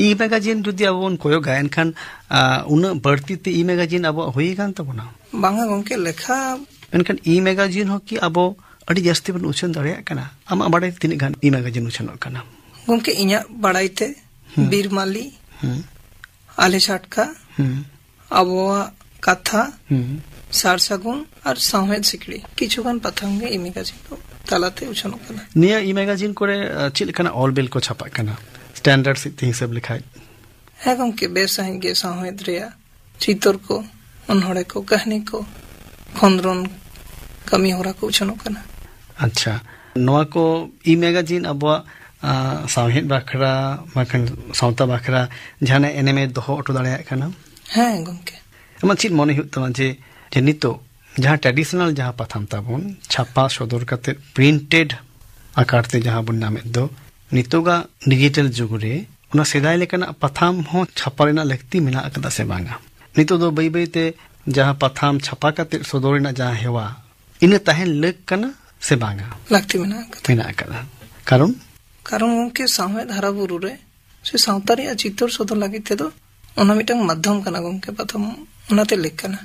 ᱤ ᱢᱮᱜᱟᱡᱤᱱ ᱡᱩᱫᱤ ᱟᱵᱚ ᱵᱚᱱ ᱠᱚᱭᱚᱜᱟ, ᱮᱱᱠᱷᱟᱱ, ᱟᱸ, ᱩᱱᱟᱹᱜ ᱵᱟᱹᱲᱛᱤ ᱛᱮ ᱤ ᱢᱮᱜᱟᱡᱤᱱ ᱟᱵᱚᱣᱟᱜ ᱦᱩᱭ ᱟᱠᱟᱱ ᱛᱟᱵᱚᱱᱟ? ᱵᱟᱝᱟ ᱜᱚᱢᱠᱮ, ᱞᱮᱠᱷᱟ᱾ ᱢᱮᱱᱠᱷᱟᱱ ᱤ ᱢᱮᱜᱟᱡᱤᱱ ᱦᱚᱸ ᱠᱤ ᱟᱵᱚ ᱟᱹᱰᱤ ᱡᱟᱹᱥᱛᱤ ᱵᱚᱱ ᱩᱪᱷᱟᱹᱱ ᱫᱟᱲᱮᱭᱟᱜ ᱠᱟᱱᱟ? ᱟᱢᱟᱜ ᱵᱟᱲᱟᱭ ᱛᱮ ᱛᱤᱱᱟᱹᱜ ᱜᱟᱱ ᱤ ᱢᱮᱜᱟᱡᱤᱱ ᱩᱪᱷᱟᱹᱱᱚᱜ ᱠᱟᱱᱟ? ᱜᱚᱢᱠᱮ, ᱤᱧᱟᱹᱜ ᱵᱟᱲᱟᱭ ᱛᱮ ᱦᱩᱸ᱾ ᱵᱤᱨᱢᱟᱞᱤ, ᱦᱩᱸ᱾ ᱟᱞᱮ ᱪᱷᱟᱴᱠᱟ, ᱦᱩᱸ᱾ ᱟᱵᱚᱣᱟᱜ ᱠᱟᱛᱷᱟ, ᱦᱩᱸ᱾ ᱥᱟᱨ ᱥᱟᱹᱜᱩᱱ ᱟᱨ ᱥᱟᱶᱦᱮᱫ ᱥᱤᱠᱲᱤ, ᱠᱤᱪᱷᱩ ᱜᱟᱱ ᱯᱟᱛᱷᱟᱢ ᱜᱮ ᱤ ᱢᱮᱜᱟᱡᱤᱱ ᱠᱚ ᱛᱟᱞᱟᱛᱮ ᱩᱪᱷᱟᱹᱱᱚᱜ ᱠᱟᱱᱟ᱾ ᱱᱤᱭᱟᱹ ᱤ ᱢᱮᱜᱟᱡᱤᱱ ᱠᱚᱨᱮ, ᱟᱸ, ᱪᱮᱫ ᱞᱮᱠᱟᱱᱟᱜ ᱚᱞ ᱵᱤᱞ ᱠᱚ ᱪᱷᱟᱯᱟᱜ ᱠᱟᱱᱟ, ᱥᱴᱮᱱᱰᱟᱨᱰ ᱥᱮᱫ ᱛᱮ ᱦᱤᱥᱟᱹᱵ ᱞᱮᱠᱷᱟᱡ? ᱦᱮᱸ ᱜᱚᱢᱠᱮ, ᱵᱮᱥ ᱥᱟᱺᱦᱤᱡ ᱜᱮ ᱥᱟᱶᱦᱮᱫ ᱨᱮᱭᱟᱜ ᱪᱤᱛᱟᱹᱨ ᱠᱚ, ᱚᱱᱚᱬᱦᱮ ᱠᱚ, ᱠᱟᱹᱦᱱᱤ ᱠᱚ, ᱠᱷᱚᱸᱫᱽᱨᱚᱱ ᱠᱟᱹᱢᱤ ᱦᱚᱨᱟ ᱠᱚ ᱩᱪᱷᱟᱹᱱᱚᱜ ᱠᱟᱱᱟ᱾ ᱟᱪᱪᱷᱟ, ᱱᱚᱣᱟ ᱠᱚ ᱤ ᱢᱮᱜᱟᱡᱤᱱ ᱟᱵᱚᱣᱟᱜ, ᱟ, ᱥᱟᱶᱦᱮᱫ ᱵᱟᱠᱷᱨᱟ, ᱵᱟᱠᱷᱟᱱ ᱥᱟᱶᱛᱟ ᱵᱟᱠᱷᱨᱟ ᱡᱟᱦᱟᱱᱟᱜ ᱮᱱᱮᱢᱮ ᱫᱚᱦᱚ ᱦᱚᱴᱚ ᱫᱟᱲᱮᱭᱟᱜ ᱠᱟᱱᱟ? ᱦᱮᱸ ᱜᱚᱢᱠᱮ᱾ ᱟᱢᱟᱜ ᱪᱮᱫ ᱢᱚᱱᱮ ᱦᱩᱭᱩᱜ ᱛᱟᱢᱟ ᱡᱮ, ᱡᱮ ᱱᱤᱛᱚᱜ ᱡᱟᱦᱟᱸ traditional ᱡᱟᱦᱟᱸ ᱯᱟᱛᱷᱟᱢ ᱛᱟᱵᱚᱱ ᱪᱷᱟᱯᱟ ᱥᱚᱫᱚᱨ ᱠᱟᱛᱮ printed ᱟᱠᱟᱨ ᱛᱮ ᱡᱟᱦᱟᱸ ᱵᱚᱱ ᱧᱟᱢᱮᱫ ᱫᱚ, ᱱᱤᱛᱚᱜᱟᱜ digital ᱡᱩᱜᱽ ᱨᱮ ᱚᱱᱟ ᱥᱮᱫᱟᱭ ᱞᱮᱠᱟᱱᱟᱜ ᱯᱟᱛᱷᱟᱢ ᱦᱚᱸ ᱪᱷᱟᱯᱟ ᱨᱮᱱᱟᱜ ᱞᱟᱹᱠᱛᱤ ᱢᱮᱱᱟᱜ ᱟᱠᱟᱫᱟ ᱥᱮ ᱵᱟᱝᱟ? ᱱᱤᱛᱚᱜ ᱫᱚ ᱵᱟᱹᱭ ᱵᱟᱹᱭ ᱛᱮ ᱡᱟᱦᱟᱸ ᱯᱟᱛᱷᱟᱢ ᱪᱷᱟᱯᱟ ᱠᱟᱛᱮ ᱥᱚᱫᱚᱨ ᱨᱮᱱᱟᱜ ᱡᱟᱦᱟᱸ ᱦᱮᱣᱟ, ᱤᱱᱟᱹ ᱛᱟᱦᱮᱱ ᱞᱟᱹᱠ ᱠᱟᱱᱟ ᱥᱮ ᱵᱟᱝᱟ? ᱞᱟᱹᱠᱛᱤ ᱢᱮᱱᱟᱜ ᱟᱠᱟᱫᱟ᱾ ᱢᱮᱱᱟᱜ ᱟᱠᱟᱫᱟ᱾ ᱠᱟᱨᱚᱱ? ᱠᱟᱨᱚᱱ ᱜᱚᱢᱠᱮ, ᱥᱟᱶᱦᱮᱫ ᱦᱟᱨᱟ ᱵᱩᱨᱩ ᱨᱮ ᱥᱮ ᱥᱟᱶᱛᱟ ᱨᱮᱭᱟᱜ ᱪᱤᱛᱟᱹᱨ ᱥᱚᱫᱚᱨ ᱞᱟᱹᱜᱤᱫ ᱛᱮᱫᱚ ᱚᱱᱟ ᱢᱤᱫᱴᱟᱝ ᱢᱟᱫᱽᱫᱷᱚᱢ ᱠᱟᱱᱟ ᱜᱚᱢᱠᱮ, ᱯᱟᱛᱷᱟᱢ, ᱚᱱᱟᱛᱮ ᱞᱟᱹᱠ ᱠᱟᱱᱟ᱾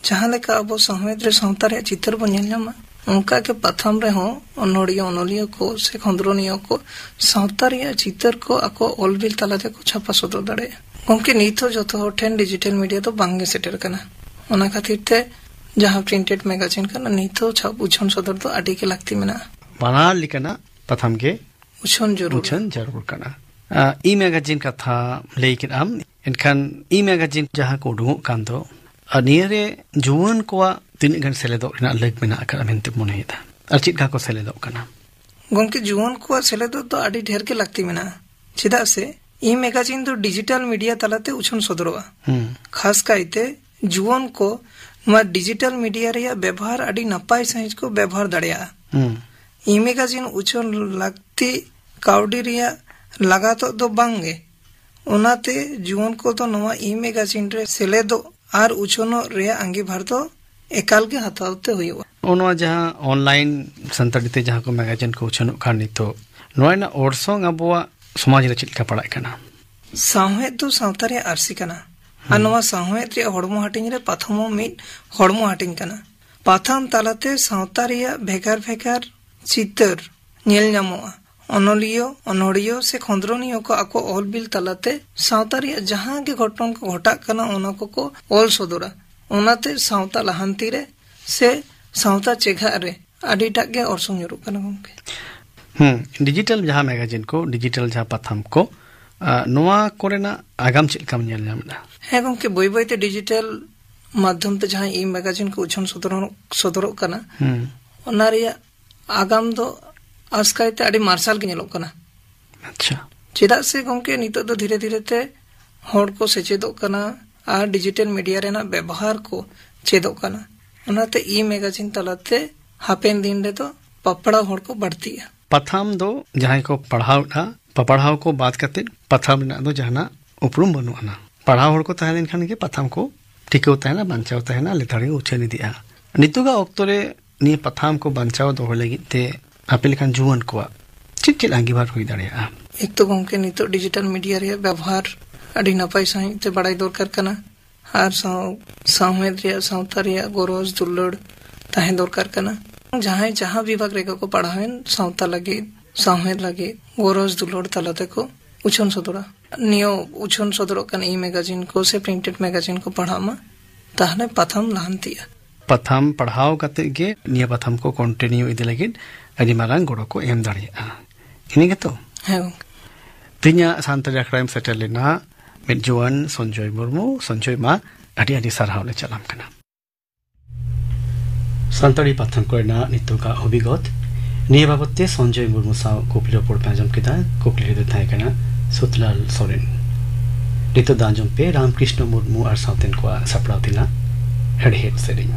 ᱡᱟᱦᱟᱸ ᱞᱮᱠᱟ ᱟᱵᱚ ᱥᱟᱶᱦᱮᱫ ᱨᱮ ᱥᱟᱶᱛᱟ ᱨᱮᱭᱟᱜ ᱪᱤᱛᱟᱹᱨ ᱵᱚᱱ ᱧᱮᱞ ᱧᱟᱢᱟ, ᱚᱱᱠᱟ ᱜᱮ ᱯᱟᱛᱷᱟᱢ ᱨᱮᱦᱚᱸ ᱚᱱᱚᱲᱤᱭᱟᱹ, ᱚᱱᱚᱞᱤᱭᱟᱹ ᱠᱚ ᱥᱮ ᱠᱷᱚᱸᱫᱽᱨᱚᱱᱤᱭᱟᱹ ᱠᱚ ᱥᱟᱶᱛᱟ ᱨᱮᱭᱟᱜ ᱪᱤᱛᱟᱹᱨ ᱠᱚ ᱟᱠᱚ ᱚᱞ ᱵᱤᱞ ᱛᱟᱞᱟ ᱛᱮᱠᱚ ᱪᱷᱟᱯᱟ ᱥᱚᱫᱚᱨ ᱫᱟᱲᱮᱭᱟᱜᱼᱟ᱾ ᱜᱚᱢᱠᱮ, ᱱᱤᱛ ᱦᱚᱸ ᱡᱚᱛᱚ ᱦᱚᱲ ᱴᱷᱮᱱ digital media ᱫᱚ ᱵᱟᱝ ᱜᱮ ᱥᱮᱴᱮᱨ ᱠᱟᱱᱟ᱾ ᱚᱱᱟ ᱠᱷᱟᱹᱛᱤᱨ ᱛᱮ ᱡᱟᱦᱟᱸ printed magazine ᱠᱟᱱᱟ, ᱱᱤᱛ ᱦᱚᱸ ᱪᱷᱟᱯ ᱩᱪᱷᱟᱹᱱ ᱥᱚᱫᱚᱨ ᱫᱚ ᱟᱹᱰᱤ ᱜᱮ ᱞᱟᱹᱠᱛᱤ ᱢᱮᱱᱟᱜᱼᱟ᱾ ᱵᱟᱱᱟᱨ ᱞᱮᱠᱟᱱᱟᱜ ᱯᱟᱛᱷᱟᱢ ᱜᱮ ᱩᱪᱷᱟᱹᱱ ᱡᱟᱹᱨᱩᱲ᱾ ᱩᱪᱷᱟᱹᱱ ᱡᱟᱹᱨᱩᱲ ᱠᱟᱱᱟ᱾ ᱟ, ᱤ ᱢᱮᱜᱟᱡᱤᱱ ᱠᱟᱛᱷᱟ ᱞᱟᱹᱭ ᱠᱮᱫ ᱟᱢ, ᱮᱱᱠᱷᱟᱱ ᱤ ᱢᱮᱜᱟᱡᱤᱱ ᱡᱟᱦᱟᱸ ᱠᱚ ᱩᱰᱩᱝᱚᱜ ᱠᱟᱱ ᱫᱚ, ᱟᱨ ᱱᱤᱭᱟᱹᱨᱮ ᱡᱩᱣᱟᱹᱱ ᱠᱚᱣᱟᱜ ᱛᱤᱱᱟᱹᱜ ᱜᱟᱱ ᱥᱮᱞᱮᱫᱚᱜ ᱨᱮᱱᱟᱜ ᱞᱟᱹᱠ ᱢᱮᱱᱟᱜ ᱟᱠᱟᱫᱟ ᱢᱮᱱᱛᱮ ᱢᱚᱱᱮᱭᱮᱫᱟ, ᱟᱨ ᱪᱮᱫ ᱞᱮᱠᱟ ᱠᱚ ᱥᱮᱞᱮᱫᱚᱜ ᱠᱟᱱᱟ? ᱜᱚᱢᱠᱮ, ᱡᱩᱣᱟᱹᱱ ᱠᱚᱣᱟᱜ ᱥᱮᱞᱮᱫᱚᱜ ᱫᱚ ᱟᱹᱰᱤ ᱰᱷᱮᱨ ᱜᱮ ᱞᱟᱹᱠᱛᱤ ᱢᱮᱱᱟᱜᱼᱟ᱾ ᱪᱮᱫᱟᱜ ᱥᱮ ᱤ ᱢᱮᱜᱟᱡᱤᱱ ᱫᱚ digital media ᱛᱟᱞᱟᱛᱮ ᱩᱪᱷᱟᱹᱱ ᱥᱚᱫᱚᱨᱚᱜᱼᱟ᱾ ᱦᱩᱸ᱾ ᱠᱷᱟᱥ ᱠᱟᱭᱛᱮ ᱡᱩᱣᱟᱹᱱ ᱠᱚ ᱱᱚᱣᱟ digital media ᱨᱮᱭᱟᱜ ᱵᱮᱵᱚᱦᱟᱨ ᱟᱹᱰᱤ ᱱᱟᱯᱟᱭ ᱥᱟᱺᱦᱤᱡ ᱠᱚ ᱵᱮᱵᱚᱦᱟᱨ ᱫᱟᱲᱮᱭᱟᱜᱼᱟ᱾ ᱦᱩᱸ᱾ ᱤ ᱢᱮᱜᱟᱡᱤᱱ ᱩᱪᱷᱟᱹᱱ ᱞᱟᱹᱠᱛᱤ ᱠᱟᱹᱣᱰᱤ ᱨᱮᱭᱟᱜ ᱞᱟᱜᱟᱛᱚᱜ ᱫᱚ ᱵᱟᱝ ᱜᱮ᱾ ᱚᱱᱟᱛᱮ ᱡᱩᱣᱟᱹᱱ ᱠᱚᱫᱚ ᱱᱚᱣᱟ ᱤ ᱢᱮᱜᱟᱡᱤᱱ ᱨᱮ ᱥᱮᱞᱮᱫᱚᱜ ᱟᱨ ᱩᱪᱷᱟᱹᱱᱚᱜ ᱨᱮᱭᱟᱜ ᱟᱸᱜᱤᱵᱷᱟᱨ ᱫᱚ ᱮᱠᱟᱞ ᱜᱮ ᱦᱟᱛᱟᱣ ᱛᱮ ᱦᱩᱭᱩᱜᱼᱟ᱾ ᱱᱚᱣᱟ ᱡᱟᱦᱟᱸ online ᱥᱟᱱᱛᱟᱲᱤ ᱛᱮ ᱡᱟᱦᱟᱸ ᱠᱚ ᱢᱮᱜᱟᱡᱤᱱ ᱠᱚ ᱩᱪᱷᱟᱹᱱᱚᱜ ᱠᱟᱱ ᱱᱤᱛᱚᱜ, ᱱᱚᱣᱟ ᱨᱮᱱᱟᱜ ᱚᱨᱥᱚᱝ ᱟᱵᱚᱣᱟᱜ ᱥᱚᱢᱟᱡᱽ ᱨᱮ ᱪᱮᱫ ᱞᱮᱠᱟ ᱯᱟᱲᱟᱜ ᱠᱟᱱᱟ? ᱥᱟᱶᱦᱮᱫ ᱫᱚ ᱥᱟᱶᱛᱟ ᱨᱮᱭᱟᱜ ᱟᱹᱨᱥᱤ ᱠᱟᱱᱟ᱾ ᱟᱨ ᱦᱩᱸ᱾ ᱱᱚᱣᱟ ᱥᱟᱶᱦᱮᱫ ᱨᱮᱭᱟᱜ ᱦᱚᱲᱢᱚ ᱦᱟᱹᱴᱤᱧ ᱨᱮ ᱯᱟᱛᱷᱟᱢ ᱦᱚᱸ ᱢᱤᱫ ᱦᱚᱲᱢᱚ ᱦᱟᱹᱴᱤᱧ ᱠᱟᱱᱟ᱾ ᱯᱟᱛᱷᱟᱢ ᱛᱟᱞᱟᱛᱮ ᱥᱟᱶᱛᱟ ᱨᱮᱭᱟᱜ ᱵᱷᱮᱜᱟᱨ ᱵᱷᱮᱜᱟᱨ ᱪᱤᱛᱟᱹᱨ ᱧᱮᱞ ᱧᱟᱢᱚᱜᱼᱟ᱾ ᱚᱱᱚᱞᱤᱭᱟᱹ, ᱚᱱᱚᱲᱤᱭᱟᱹ ᱥᱮ ᱠᱷᱚᱸᱫᱽᱨᱚᱱᱤᱭᱟᱹ ᱠᱚ ᱟᱠᱚ ᱚᱞ ᱵᱤᱞ ᱛᱟᱞᱟᱛᱮ ᱥᱟᱶᱛᱟ ᱨᱮᱭᱟᱜ ᱡᱟᱦᱟᱸ ᱜᱮ ᱜᱷᱚᱴᱚᱱ ᱠᱚ ᱜᱷᱚᱴᱟᱜ ᱠᱟᱱᱟ, ᱚᱱᱟ ᱠᱚᱠᱚ ᱚᱞ ᱥᱚᱫᱚᱨᱟ᱾ ᱚᱱᱟᱛᱮ ᱥᱟᱶᱛᱟ ᱞᱟᱦᱟᱱᱛᱤ ᱨᱮ ᱥᱮ ᱥᱟᱶᱛᱟ ᱪᱮᱸᱜᱷᱟᱜ ᱨᱮ ᱟᱹᱰᱤᱴᱟᱜ ᱜᱮ ᱚᱨᱥᱚᱝ ᱧᱩᱨᱩᱜ ᱠᱟᱱᱟ ᱜᱚᱢᱠᱮ᱾ ᱦᱩᱸ, digital ᱡᱟᱦᱟᱸ ᱢᱮᱜᱟᱡᱤᱱ ᱠᱚ, digital ᱡᱟᱦᱟᱸ ᱯᱟᱛᱷᱟᱢ ᱠᱚ, ᱟᱨ ᱱᱚᱣᱟ ᱠᱚᱨᱮᱱᱟᱜ ᱟᱜᱟᱢ ᱪᱮᱫ ᱞᱮᱠᱟᱢ ᱧᱮᱞ ᱧᱟᱢ ᱮᱫᱟ? ᱦᱮᱸ ᱜᱚᱢᱠᱮ, ᱵᱟᱹᱭ ᱵᱟᱹᱭᱛᱮ ᱰᱤᱡᱤᱴᱟᱞ ᱢᱟᱫᱽᱫᱷᱚᱢ ᱛᱮ ᱡᱟᱦᱟᱸ ᱤ ᱢᱮᱜᱟᱡᱤᱱ ᱠᱚ ᱩᱪᱷᱟᱹᱱ ᱥᱚᱫᱚᱨᱚᱜ, ᱥᱚᱫᱚᱨᱚᱜ ᱠᱟᱱᱟ, ᱦᱩᱸ᱾ ᱚᱱᱟ ᱨᱮᱭᱟᱜ ᱟᱜᱟᱢ ᱫᱚ ᱟᱥᱠᱟᱭᱛᱮ ᱟᱹᱰᱤ ᱢᱟᱨᱥᱟᱞ ᱜᱮ ᱧᱮᱞᱚᱜ ᱠᱟᱱᱟ᱾ ᱟᱪᱪᱷᱟ᱾ ᱪᱮᱫᱟᱜ ᱥᱮ ᱜᱚᱢᱠᱮ, ᱱᱤᱛᱚᱜ ᱫᱚ ᱫᱷᱤᱨᱮ ᱫᱷᱤᱨᱮ ᱛᱮ ᱦᱚᱲ ᱠᱚ ᱥᱮᱪᱮᱫᱚᱜ ᱠᱟᱱᱟ ᱟᱨ ᱰᱤᱡᱤᱴᱟᱞ ᱢᱤᱰᱤᱭᱟ ᱨᱮᱱᱟᱜ ᱵᱮᱵᱚᱦᱟᱨ ᱠᱚ ᱪᱮᱫᱚᱜ ᱠᱟᱱᱟ᱾ ᱚᱱᱟᱛᱮ ᱤ ᱢᱮᱜᱟᱡᱤᱱ ᱛᱟᱞᱟᱛᱮ ᱦᱟᱯᱮᱱ ᱫᱤᱱ ᱨᱮᱫᱚ ᱯᱟᱯᱲᱟᱣ ᱦᱚᱲ ᱠᱚ ᱵᱟᱹᱲᱛᱤᱜᱼᱟ᱾ ᱯᱟᱛᱷᱟᱢ ᱫᱚ ᱡᱟᱦᱟᱸᱭ ᱠᱚ ᱯᱟᱲᱦᱟᱣᱮᱫᱼᱟ, ᱯᱟᱯᱟᱲᱦᱟᱣ ᱠᱚ ᱵᱟᱫ ᱠᱟᱛᱮ ᱯᱟᱛᱷᱟᱢ ᱨᱮᱱᱟᱜ ᱫᱚ ᱡᱟᱦᱟᱱᱟᱜ ᱩᱯᱨᱩᱢ ᱵᱟᱹᱱᱩᱜ ᱟᱱᱟ᱾ ᱯᱟᱲᱦᱟᱣ ᱦᱚᱲ ᱠᱚ ᱛᱟᱦᱮᱸ ᱞᱮᱱᱠᱷᱟᱱ ᱜᱮ ᱯᱟᱛᱷᱟᱢ ᱠᱚ ᱴᱤᱠᱟᱹᱣ ᱛᱟᱦᱮᱱᱟ, ᱵᱟᱧᱪᱟᱣ ᱛᱟᱦᱮᱱᱟ, ᱞᱮᱛᱟᱲ ᱜᱮ ᱩᱪᱷᱟᱹᱱ ᱤᱫᱤᱜᱼᱟ᱾ ᱱᱤᱛᱚᱜᱟᱜ ᱚᱠᱛᱚ ᱨᱮ ᱱᱤᱭᱟᱹ ᱯᱟᱛᱷᱟᱢ ᱠᱚ ᱵᱟᱧᱪᱟᱣ ᱫᱚᱦᱚᱭ ᱞᱟᱹᱜᱤᱫ ᱛᱮ ᱟᱯᱮ ᱞᱮᱠᱟᱱ ᱡᱩᱣᱟᱹᱱ ᱠᱚᱣᱟᱜ ᱪᱮᱫ ᱪᱮᱫ ᱟᱸᱜᱤᱵᱷᱟᱨ ᱦᱩᱭ ᱫᱟᱲᱮᱭᱟᱜᱼᱟ? ᱮᱠ ᱛᱚ ᱜᱚᱢᱠᱮ, ᱱᱤᱛᱚᱜ ᱰᱤᱡᱤᱴᱟᱞ ᱢᱤᱰᱤᱭᱟ ᱨᱮᱭᱟᱜ ᱵᱮᱵᱚᱦᱟᱨ ᱟᱹᱰᱤ ᱱᱟᱯᱟᱭ ᱥᱟᱺᱦᱤᱡ ᱛᱮ ᱵᱟᱲᱟᱭ ᱫᱚᱨᱠᱟᱨ ᱠᱟᱱᱟ᱾ ᱟᱨ ᱥᱟᱶ-, ᱥᱟᱶᱦᱮᱫ ᱨᱮᱭᱟᱜ, ᱥᱟᱶᱛᱟ ᱨᱮᱭᱟᱜ ᱜᱚᱨᱚᱡᱽ ᱫᱩᱞᱟᱹᱲ ᱛᱟᱦᱮᱸ ᱫᱚᱨᱠᱟᱨ ᱠᱟᱱᱟ᱾ ᱡᱟᱦᱟᱸᱭ ᱡᱟᱦᱟᱸ ᱵᱤᱵᱷᱟᱜᱽ ᱨᱮᱜᱮ ᱠᱚ ᱯᱟᱲᱦᱟᱣᱮᱱ, ᱥᱟᱶᱛᱟ ᱞᱟᱹᱜᱤᱫ, ᱥᱟᱶᱦᱮᱫ ᱞᱟᱹᱜᱤᱫ ᱜᱚᱨᱚᱡᱽ ᱫᱩᱞᱟᱹᱲ ᱛᱟᱞᱟ ᱛᱮᱠᱚ ᱩᱪᱷᱟᱹᱱ ᱥᱚᱫᱚᱨᱟ᱾ ᱱᱤᱭᱟᱹ ᱩᱪᱷᱟᱹᱱ ᱥᱚᱫᱚᱨᱚᱜ ᱠᱟᱱ ᱤ ᱢᱮᱜᱟᱡᱤᱱ ᱠᱚ ᱥᱮ ᱯᱨᱤᱱᱴᱮᱰ ᱢᱮᱜᱟᱡᱤᱱ ᱠᱚ ᱯᱟᱲᱦᱟᱜ ᱢᱟ, ᱛᱟᱦᱞᱮ ᱯᱟᱛᱷᱟᱢ ᱞᱟᱦᱟᱱᱛᱤᱜᱼᱟ᱾ ᱯᱟᱛᱷᱟᱢ ᱯᱟᱲᱦᱟᱣ ᱠᱟᱛᱮ ᱜᱮ ᱱᱤᱭᱟᱹ ᱯᱟᱛᱷᱟᱢ ᱠᱚ ᱠᱚᱱᱴᱤᱱᱤᱭᱩ ᱤᱫᱤ ᱞᱟᱹᱜᱤᱫ ᱟᱹᱰᱤ ᱢᱟᱨᱟᱝ ᱜᱚᱲᱚ ᱠᱚ ᱮᱢ ᱫᱟᱲᱮᱭᱟᱜᱼᱟ᱾ ᱤᱱᱟᱹ ᱜᱮᱛᱚ? ᱦᱮᱸ ᱜᱚᱢᱠᱮ᱾ ᱛᱮᱦᱮᱧᱟᱜ ᱥᱟᱱᱛᱟᱲᱤ ᱟᱠᱷᱲᱟᱭᱮᱢ ᱥᱮᱴᱮᱨ ᱞᱮᱱᱟ ᱢᱤᱫ ᱡᱩᱣᱟᱹᱱ ᱥᱚᱧᱡᱚᱭ ᱢᱩᱨᱢᱩ᱾ ᱥᱚᱧᱡᱚᱭ, ᱢᱟ ᱟᱹᱰᱤ ᱟᱹᱰᱤ ᱥᱟᱨᱦᱟᱣ ᱞᱮ ᱪᱟᱞᱟᱢ ᱠᱟᱱᱟ᱾ ᱥᱟᱱᱛᱟᱲᱤ ᱯᱟᱛᱷᱟᱢ ᱠᱚᱨᱮᱱᱟᱜ ᱱᱤᱛᱚᱜᱟᱜ ᱦᱚᱵᱤᱜᱚᱛ, ᱱᱤᱭᱟᱹ ᱵᱟᱵᱚᱛ ᱛᱮ ᱥᱚᱧᱡᱚᱭ ᱢᱩᱨᱢᱩ ᱥᱟᱶ ᱠᱩᱠᱞᱤ ᱨᱚᱯᱚᱲ ᱯᱮ ᱟᱸᱡᱚᱢ ᱠᱮᱫᱟ᱾ ᱠᱩᱠᱞᱤ ᱨᱮᱫᱚ ᱛᱟᱦᱮᱸ ᱠᱟᱱᱟ ᱥᱩᱛᱞᱟᱞ ᱥᱚᱨᱮᱱ᱾ ᱱᱤᱛᱚᱜ ᱫᱚ ᱟᱸᱡᱚᱢ ᱯᱮ ᱨᱟᱢᱠᱨᱤᱥᱱᱚ ᱢᱩᱨᱢᱩ ᱟᱨ ᱥᱟᱶᱛᱮᱱ ᱠᱚᱣᱟᱜ ᱥᱟᱯᱲᱟᱣ ᱛᱮᱱᱟᱜ ᱦᱮᱲᱦᱮᱫ ᱥᱮᱨᱮᱧ᱾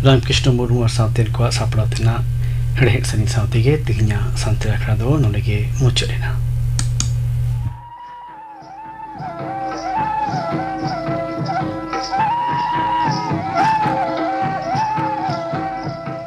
ᱨᱟᱢᱠᱨᱤᱥᱱᱚ ᱢᱩᱨᱢᱩ ᱟᱨ ᱥᱟᱶᱛᱮᱱ ᱠᱚᱣᱟᱜ ᱥᱟᱯᱲᱟᱣ ᱛᱮᱱᱟᱜ ᱦᱮᱲᱦᱮᱫ ᱥᱮᱨᱮᱧ ᱥᱟᱶ ᱛᱮᱜᱮ ᱛᱮᱦᱮᱧᱟᱜ ᱥᱟᱱᱛᱟᱲᱤ ᱟᱠᱷᱲᱟ ᱫᱚ ᱱᱚᱰᱮ ᱜᱮ ᱢᱩᱪᱟᱹᱫ ᱮᱱᱟ᱾